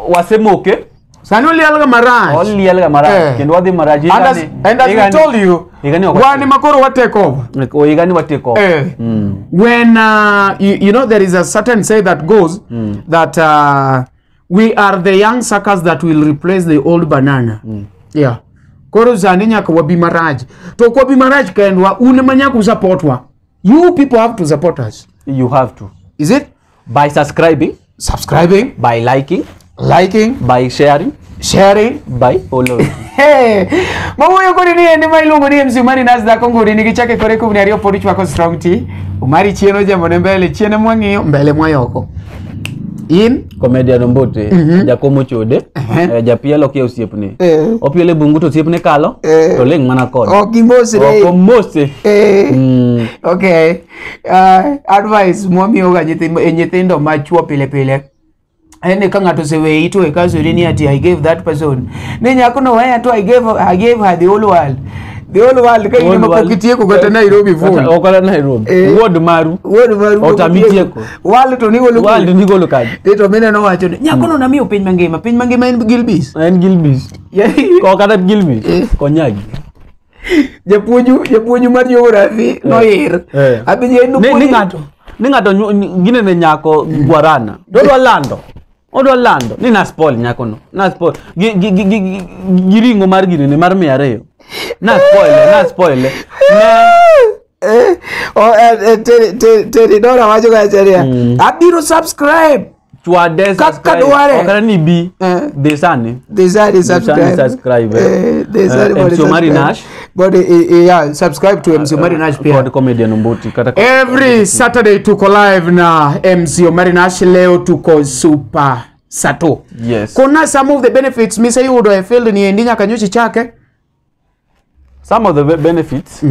Wasemoke. Sani oliel ga marach. Oliel ga marach. Kendo wadhi marach. And as we told you, wan ema koro wa take over. Higani wa take over. When you know there is a certain say that goes that we are the young suckers that will replace the old banana. Yeah. Koro sani nyaka wabi marach. To ok wabi marach kendwa, un ema nyaka usupportwa. You people have to support us. You have to. Is it? By subscribing. Subscribing. By liking. Liking. By sharing. Sharing. By following. Hey, mawuoyo kodi ni endi ma iluongo ni MC Omari Nash dhako nguri nigi chake kore kubni ariyo pod ichwako strong tea. Omari chien ojamone mbele, chien mwang'iyo, mbele mwayoko. In comedian Ombote, jakom ochode, japielo kia osiepne. Opielo e bungu to osiepne kalo, to ling' mana kode. Ok gimosre. Ok omose. Okay. Advice mwamiyoga nyithindo machuo pile pile. En ka ng'ato oseweyi to ikasori ni ati I gave that person. Ni nyako no weya to I gave her the whole world. The whole world ka in mapok itieko kata Nairobi full. Ok kata Nairobi. Wuod maru. Wuod maru. Otami tieko. World to nigolo. World nigolo kaji. To mineno nowacho ni nyako no namiyo piny mangima. Piny mangima en Gilbis. En Gilbis. Ok kata Gilbis. Konyagi. Japuonju mar geography noir. Abiji en Ni ng'ato. Ni ng'ato ginene nyako Guarana. Dodwa lando. Odwa lando ni na spoil nyako no. Na spoil gi ring'o mar ginene mar 200. Na spoil. Teri Dora wacho kacha niya, abiro subscribe. Chwade subscribe. Ok ni bi. Dhi sani. Dhi sani subscribe. Dhi sani MC Omari Nash. But yeah, subscribe to MC Omari Nash pia. Kod comedian Omboti kata every Saturday tuko live na MC Omari Nash. Leo tuko Super Sato. Yes. Kuna some of the benefits miseyudo e field ni endi nyaka nyocha chake. Some of the benefits,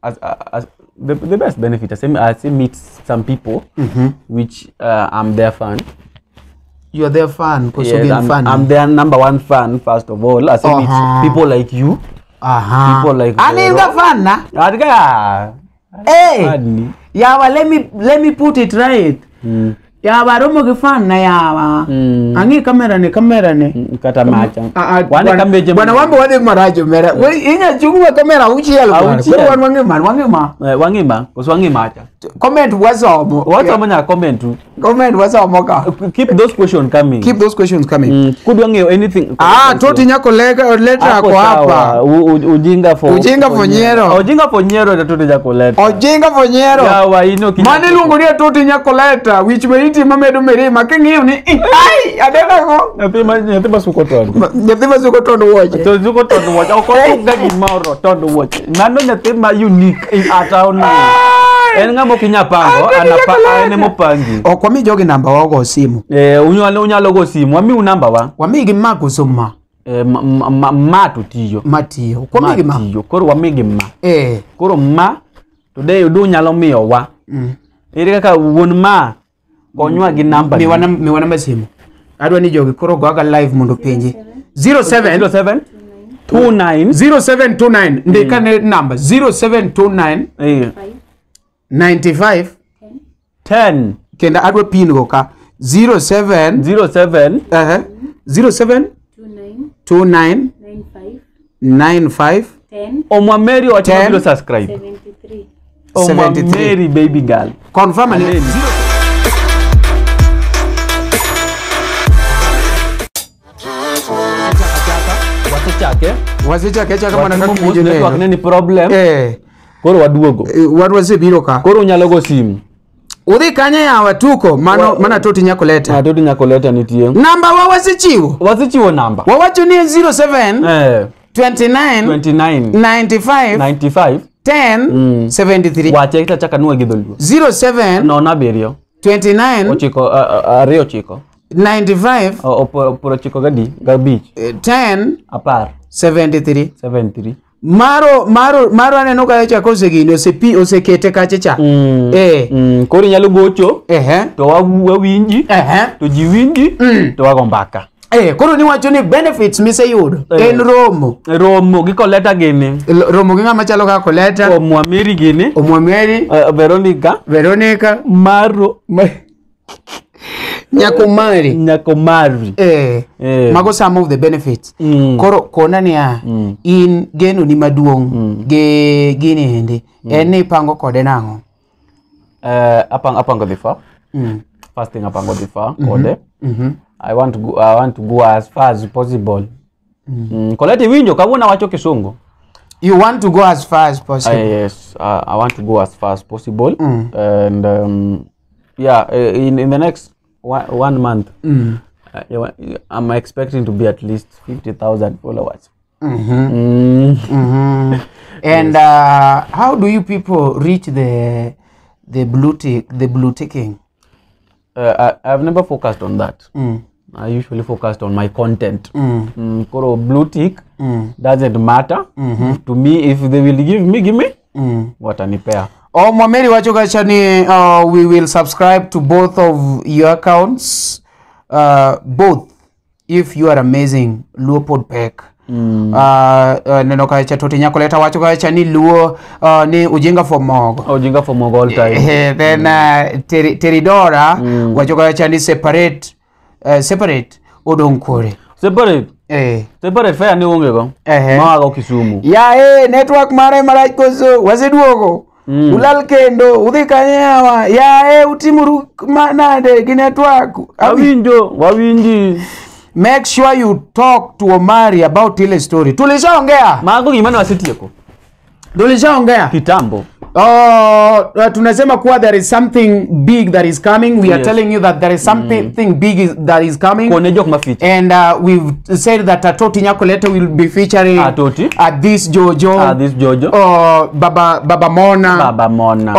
as the best benefit, I say meet some people, which I'm their fan. You are their fan, because yes, I'm, I'm their #1 fan. First of all, I say meet people like you. People like I'm the fan, na. Hey, yeah, well, let me put it right. Yawa romo gi fan na yawa. Ang'i kamera ni kamera ni. Kata macha. Wane kambeje. Bwana wambo wadhi maracho mera. We inya chungwa kamera auchiel. Auchiel. Koro wan wang'ima, wang'ima. Wang'ima, koso wang'ima acha. Comment wasomo. Wasomo nyaka comment tu. Comment wasomo ka. Keep those questions coming. Keep those questions coming. Kudwa ng'eyo anything. Toti nyako leta Ako ako sawa. hapa. Ujinga for Ujinga for Nyero. Ujinga for Nyero to Toti nyako leta. Ojinga for Nyero. Yawa ino kinya. Mane iluongo ni Toti nyako leta, wich meriti mamedo mirima king'iyo ni ai adena go. Nyathi ma suko tondo. Nyathi ma suko tondo wuoche. To suko tondo wuoche. Ok osuga gimoro tondo wuoche. Mano nyathi ma unique in a town. En ng'ama ok inyal pango, en emopangi. Ok wami jogi namba wa go simu. Unyalo go simu, wamiu namba wa. Wamigi ma koso ma? Ma to tiyo. Ma tiyo. Ok wamigi ma. Tiyo. Koro wamigi ma. Koro ma today udu nyalo miyo wa. Ere kaka wuon ma konywa gi namba. Miwa namba simu. Adwa ni jogi koro go aga live mondo penje. 07 07 29 0729 ndika ne namba 0729 95 10 kenda adwa pin go ka 07 07 07 29 95 10 Omwameri wacho biro subscribe. 73 Omwameri baby girl. Confirm ni Wasechake chaka mana kaka winjo network ne ni problem. Koro waduogo. Wan wasebiro ka. Koro unyalo go simu. Udhi kanye yawa tuko mano mana Toti nyako leta. Toti nyako leta nitie. Namba wa wasechiwo. Wasechiwo namba. Wawacho ni 07 29 29 95 95 10 73. Wache chaka nuwe gi dholuo. 07 nono abiriyo 29 ochiko ariyo ochiko 95 piero ochiko gadi gabich 10 apar 73 73. Maro aneno ka chako osegini osepi osekete kache cha. Koro inyalo gocho to wawinji to ji winji to wago mbaka. Koro niwacho ni benefits miseyudo en romo. Romo gi Koleta gini. Romo gi ng'ama chalo kaka Koleta. Omwameri gini. Omwameri. Veronica. Maro. Nyakomari. Nyakomari. Mago some of the benefits. Koro kona niya in geno ni maduong' gi gini endi en ni ipango kode nang'o? Apango dhi far. First thing apango dhi far kode. I want to go as far as possible. Koleta iwinjo kawuono awacho kisungu. You want to go as far as possible. Yes, I want to go as far as possible. And yeah, in the next one month, I'm expecting to be at least 50,000 followers. And yes. How do you people reach the blue tick, the blue ticking? I've never focused on that. I usually focused on my content. Koro blue tick doesn't matter to me. If they will give me, give me. Watanipea. Oh, Mwameri wacho kacha ni we will subscribe to both of your accounts, both if you are amazing Luo Pod Pek. Neno kacha Toti nyako leta wacho kacha ni Luo ni Ujinga for Mogo. Ujinga for Mogo all time. Then Teridora wacho kacha ni separate Odonkore. Separate. Separate fair ni onge go. Mawago Kisumu. Ya network mare marach koso waseduogo. Ulal kendo udhi kanye yawa ya utimuru nade gi network. Awinjo wawinji. Make sure you talk to Omari about ile story. Tulishaongea. Mago gima ne wasetieko. Tulishaongea. Kitambo. Tunasema kuwa there is something big that is coming. We are telling you that there is something big that is coming. Kone jok ma feature. And we've said that Atoti Nyakoleta will be featuring Atoti at this Jojo. At this Jojo. Baba Mona. Baba Mona.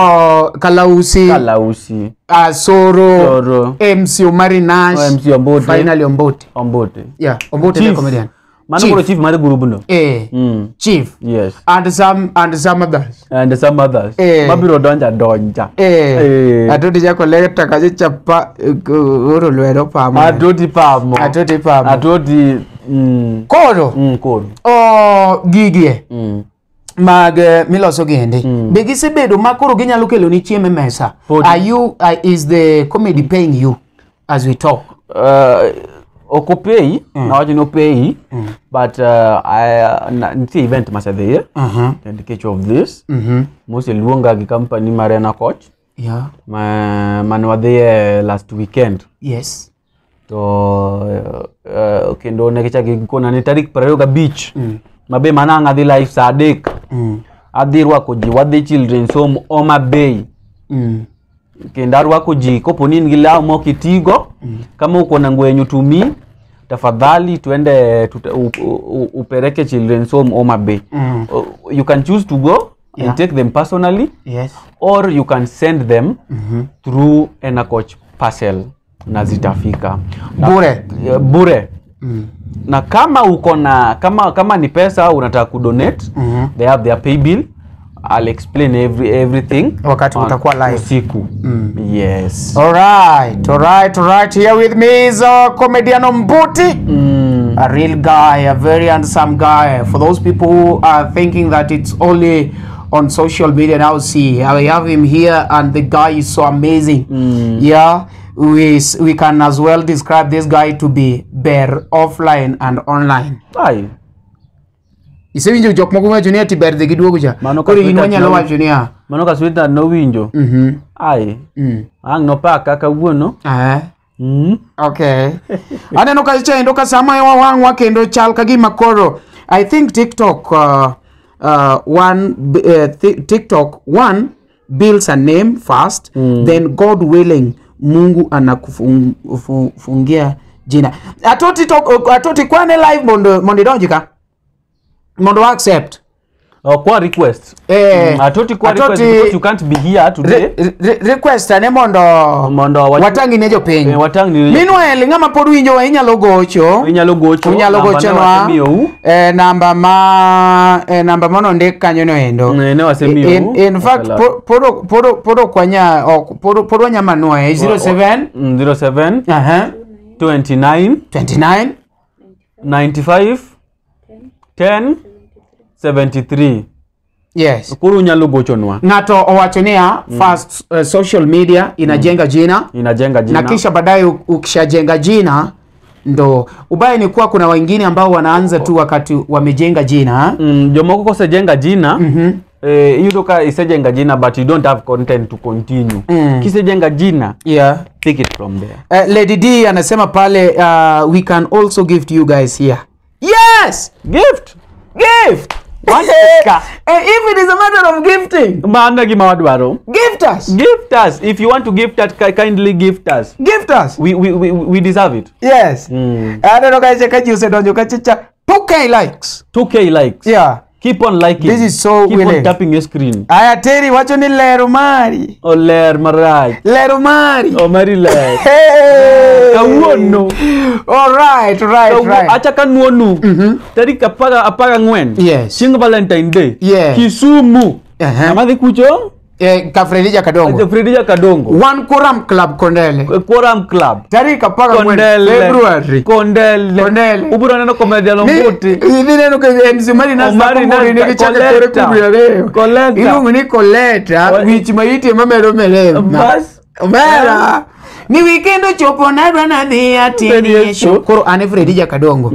Kalausi. Kalausi. Soro. MC Omari Nash. MC Ombote. Finally Ombote. Ombote. Yeah, Ombote the comedian. Mano koro chief mar group no. Chief. Yes. And some others. And some others. Mabiro donja donja. Atoti Nyakoleta kache chapa oro lwedo pamo. Atoti pamo. Atoti pamo. Atoti Koro. Koro. Oh, gigie. Mag miloso giendi. Be gisebedo ma koro ginyalo kelo ni chiemo e mesa. Are you is the comedy paying you as we talk? Ok opay, nawacho ni opay, but nitie event masedhiye nikech of this. Moseluonga gi company mar Ena Coach mane wadhiye last weekend. Yes. To kendo ne gichako gikona ni tarik 25 mabe mana ang' adhi live saa 3 adhi rwako ji wadhi Children's Home Homa Bay. Kendo arwako ji kopo ni in gi law mok itigo kama uko na nguo yenye utumii tafadhali tuende upeleke Children's Home Homa Bay. You can choose to go and take them personally. Yes. Or you can send them through Ena Coach parcel na zitafika. Bure. Bure. Na kama uko na kama ni pesa unataka kudonate, they have their pay bill. I'll explain everything wakati utakuwa live usiku. Yes. All right. Here with me is comedian Ombuti. A real guy, a very handsome guy. For those people who are thinking that it's only on social media, now see, I have him here and the guy is so amazing. Yeah, we can as well describe this guy to be bear offline and online. Aye. Isewinjo jok moko wacho ni ati ber dhi giduogo cha. Koro in wanyalo wacho niya. Mano ka sweetheart nowinjo. Ai. Ang' nopaka kawuono. Okay. Aneno ka chendo ka sama wawang'wa kendo chal ka gima koro. I think TikTok TikTok one builds a name first, then God willing Mungu anakufungia jina. Atoti talk, atoti kwane live mondo idonji ka. Mondo accept. Kwa request. Atoti kwa request because you can't be here today. Request ane mondo watangi ne jopiny. Watangi ne. Meanwhile ng'ama pod winjo wa inyalo gocho. Inyalo gocho. Inyalo gocho nwa. Namba ma namba mono ndik kanyo no endo. Ne wasemiyo. In fact pod kwanya pod wanyama nwa 07 07 29 29 95 10 73. Yes. Koro unyalo gochonwa. Ng'ato owacho niya, first social media inajenga jina. Inajenga jina. Na kisha baadaye ukishajenga jina ndo ubaya ni kuwa kuna wengine ambao wanaanza tu wakati wamejenga jina. Jomoko kosejenga jina, iyudo ka isejenga jina but you don't have content to continue. Kisejenga jina, take it from there. Lady D anasema pale we can also give to you guys here. Yes! Gift! Gift! If it is a matter of gifting, Maana gima wadwaro. Gift us. Gift us. If you want to gift us, kindly gift us. Gift us. We deserve it. Yes. I don't know guys, kaji usedonjo kachicha 2K likes. 2K likes. Yeah. Keep on liking. This is so Keep willing. on tapping your screen. Aya Terry wacho ni lero mari. Oh ler marach. Lero mari. Oh mari ler. Hey. Kawuono. All right, right. Acha kanuonu. Tarik 14. Yes. Chieng' Valentine Day. Yeah. Kisumu. Amadhi kucho? Ka Fredija Kadongo. Fredija Kadongo. One Quorum Club Kondele. Quorum Club. Tarik 14 February. Kondele. Kondele. Ubiro neno comedian Ombuti. Idhi neno ka MC Omari Nasta Kongori ne gichako kore kubiro ariyo. Coletta. Iluongo ni Coletta, wich maite mamedo melem. Bas. Omera. Ni weekend ochopo nadwa nadhi atini show. Koro an e Fredija Kadongo.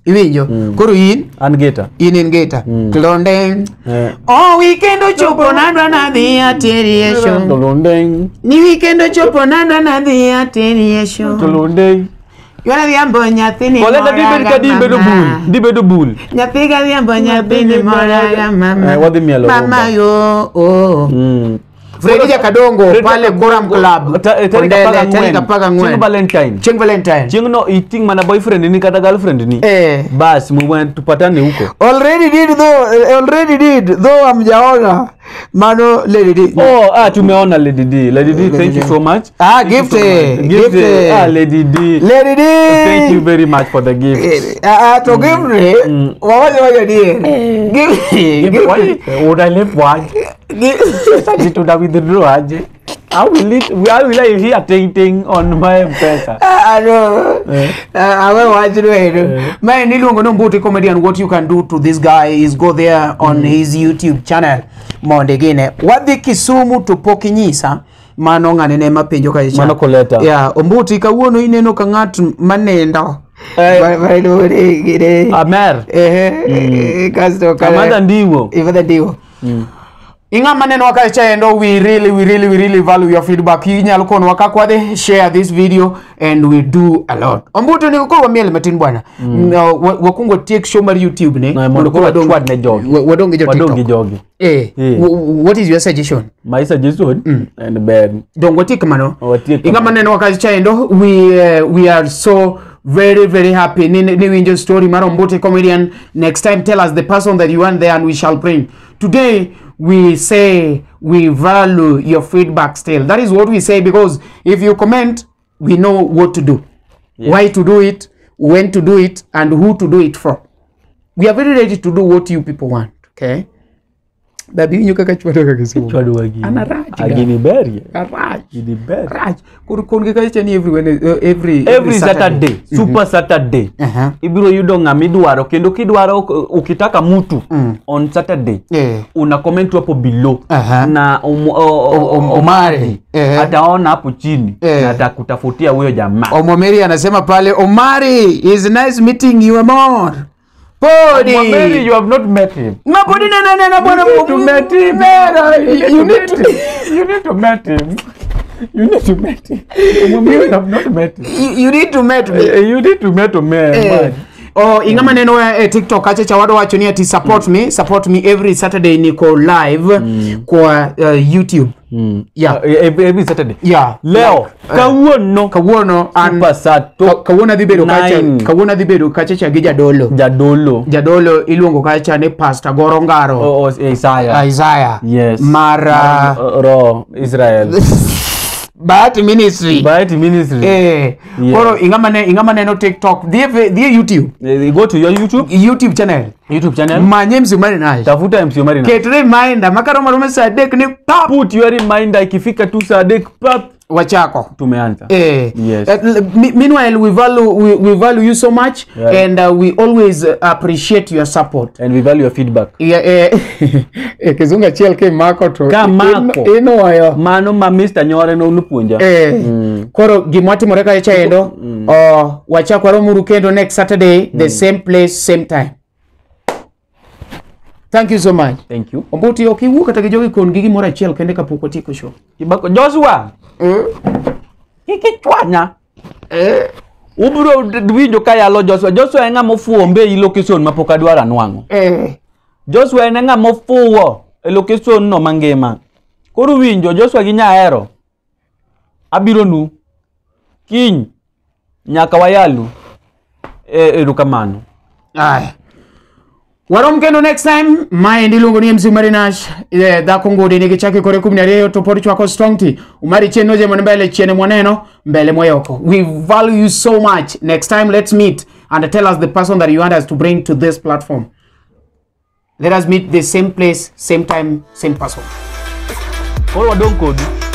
Iwinjo. Koro in an Geta. In Geta. Klondeng. Oh weekend ochopo nadwa nadhi atini show. Klondeng. Ni weekend ochopo nadwa nadhi atini show. Klondeng. Ywana dhiambo nyathini Koleta dibedo bul. Dibedo bul. Nyathi ga dhiambo nyathini moraga mama. Wadhi mielo mama yo. Oh. Fredija Kadongo pale Quorum Club. Tarik 14. Chieng' Valentine. Chieng' Valentine. Chieng' no iting mana boyfriend ni kata girlfriend ni. Bas tupatane huko. Already did though amjaona. Mano Lady D. Oh, tumeona Lady D. Lady D, thank you so much. Gift. Gift. Lady D. Lady D. Thank you very much for the gift. To gift. Wawaje waje die. Gift. Gift. Unalipwa aje? Sasa tuna withdraw aje? How will it how will I hear ting ting on my M-Pesa? Ano, awe wachno ero. Ma en iluongo ni Ombuti Comedian. What you can do to this guy is go there on his YouTube channel mondo igine. Wadhi Kisumu to pok inyisa mano ng'ane ne mapenjo kacha. Mano Koleta. Yeah, Ombuti kawuono ineno ka ng'at manindo. Eh. Ma iluongo ni gine. Amer. Eh, kasto ka Amadha ndiwo. Imadha ndiwo. Ing'ama neno kacha endo we really value your feedback. Inyalo konwa kaka wadhi share this video and we do a lot. Ombuti onego koro wamiel matin bwana. Wakwongo watiek show mar YouTube ne. No, mondo koro wachwad ne jogi. Wadong gi jo Wadong gi TikTok. jogi. Eh, Eh. what is your suggestion? My suggestion and ber. Dong watiek kamano. Watiek Ing'ama neno kacha endo we are so very very happy ni winjo story mar Ombuti Comedian. Next time tell us the person that you want there and we shall bring. Today we say we value your feedback still. That is what we say, because if you comment, we know what to do, why to do it, when to do it, and who to do it for. We are very ready to do what you people want. Okay, baby, winjo kaka chwado kaka Kisumu. Chwadwa gini. An arach ga. Gini berie. Arach. Gini ber. Rach. Koro kon gi kacha ni every every Every Saturday, Super Saturday. Ibiro yudo ng'ama idwaro kendo kidwaro ukitaka mtu on Saturday una comment hapo below na Omari. Ataona hapo chini na atakutafutia huyo jamaa. Omomeri anasema pale, Omari is nice meeting you, Amor. Podi. Omari, you have not met him. Ma podi na na na na bwana. You need to meet him. Mera, you need to You need to meet him. You need to meet him. Omari, you have not met him. You need to meet me. You need to meet Omari. Eh. Oh, ing'ama neno e TikTok kacha cha wado wacho ni ati support me every Saturday niko live kwa YouTube. Yeah. Every Saturday. Yeah. Leo kawuono Kawuono an Super Sato kawuono adhi bedo kacha Nine. kawuono adhi bedo kacha cha gi jadolo. Jadolo. Jadolo iluongo kacha ni Pastor Goro Ngaro. Oh, Isaiah. Isaiah. Yes. Mar Ro Israel. Bahati Ministry. Bahati Ministry. Eh. Yes. Koro ing'ama neno TikTok, dhi e YouTube. Go to your YouTube YouTube channel. YouTube channel. Manye MC Omari Nash. Tafuta MC Omari Nash. Ket reminder makaromo aroma saa 3 ni pap Put your reminder ikifika tu saa 3 pap wachako. Tumeanza. Eh, Yes. Meanwhile, we value you so much, and we always appreciate your support. And we value your feedback. Yeah, kizungu achiel kimako to Kamako. inuoyo. Mano ma Mr. Nyore no nupuonja. Eh, koro gima timore kacha chaendo, oh, wachak waromuru kendo next Saturday, the same place, same time. Thank you so much. Thank you. Ombuti, ok iwuo kata gi jogi kon gi gimoro achiel kende kapok watieko show. Kibako Joshua. Kik ichwanya. Ubiro winjo ka yalo Joshua. Joshua en ng'ama ofuwo mbe i location mapok adwaro anwang'o. Joshua en ng'ama ofuwo e location no mangima. Koro winjo Joshua gi Nyahero. Abiro nu. Kiny nyaka wayalu. Erokamano. Aya. Warom kendo next time. Maendi iluongo ni MC Marinash. Dhako ngudi nigi chake kore 12 to pod chwako strong tea. Umari chien noje mon mbele chien mwaneno mbele moyoko. We value you so much. Next time let's meet and tell us the person that you want us to bring to this platform. Let us meet the same place, same time, same person. Koro wadong' kodu.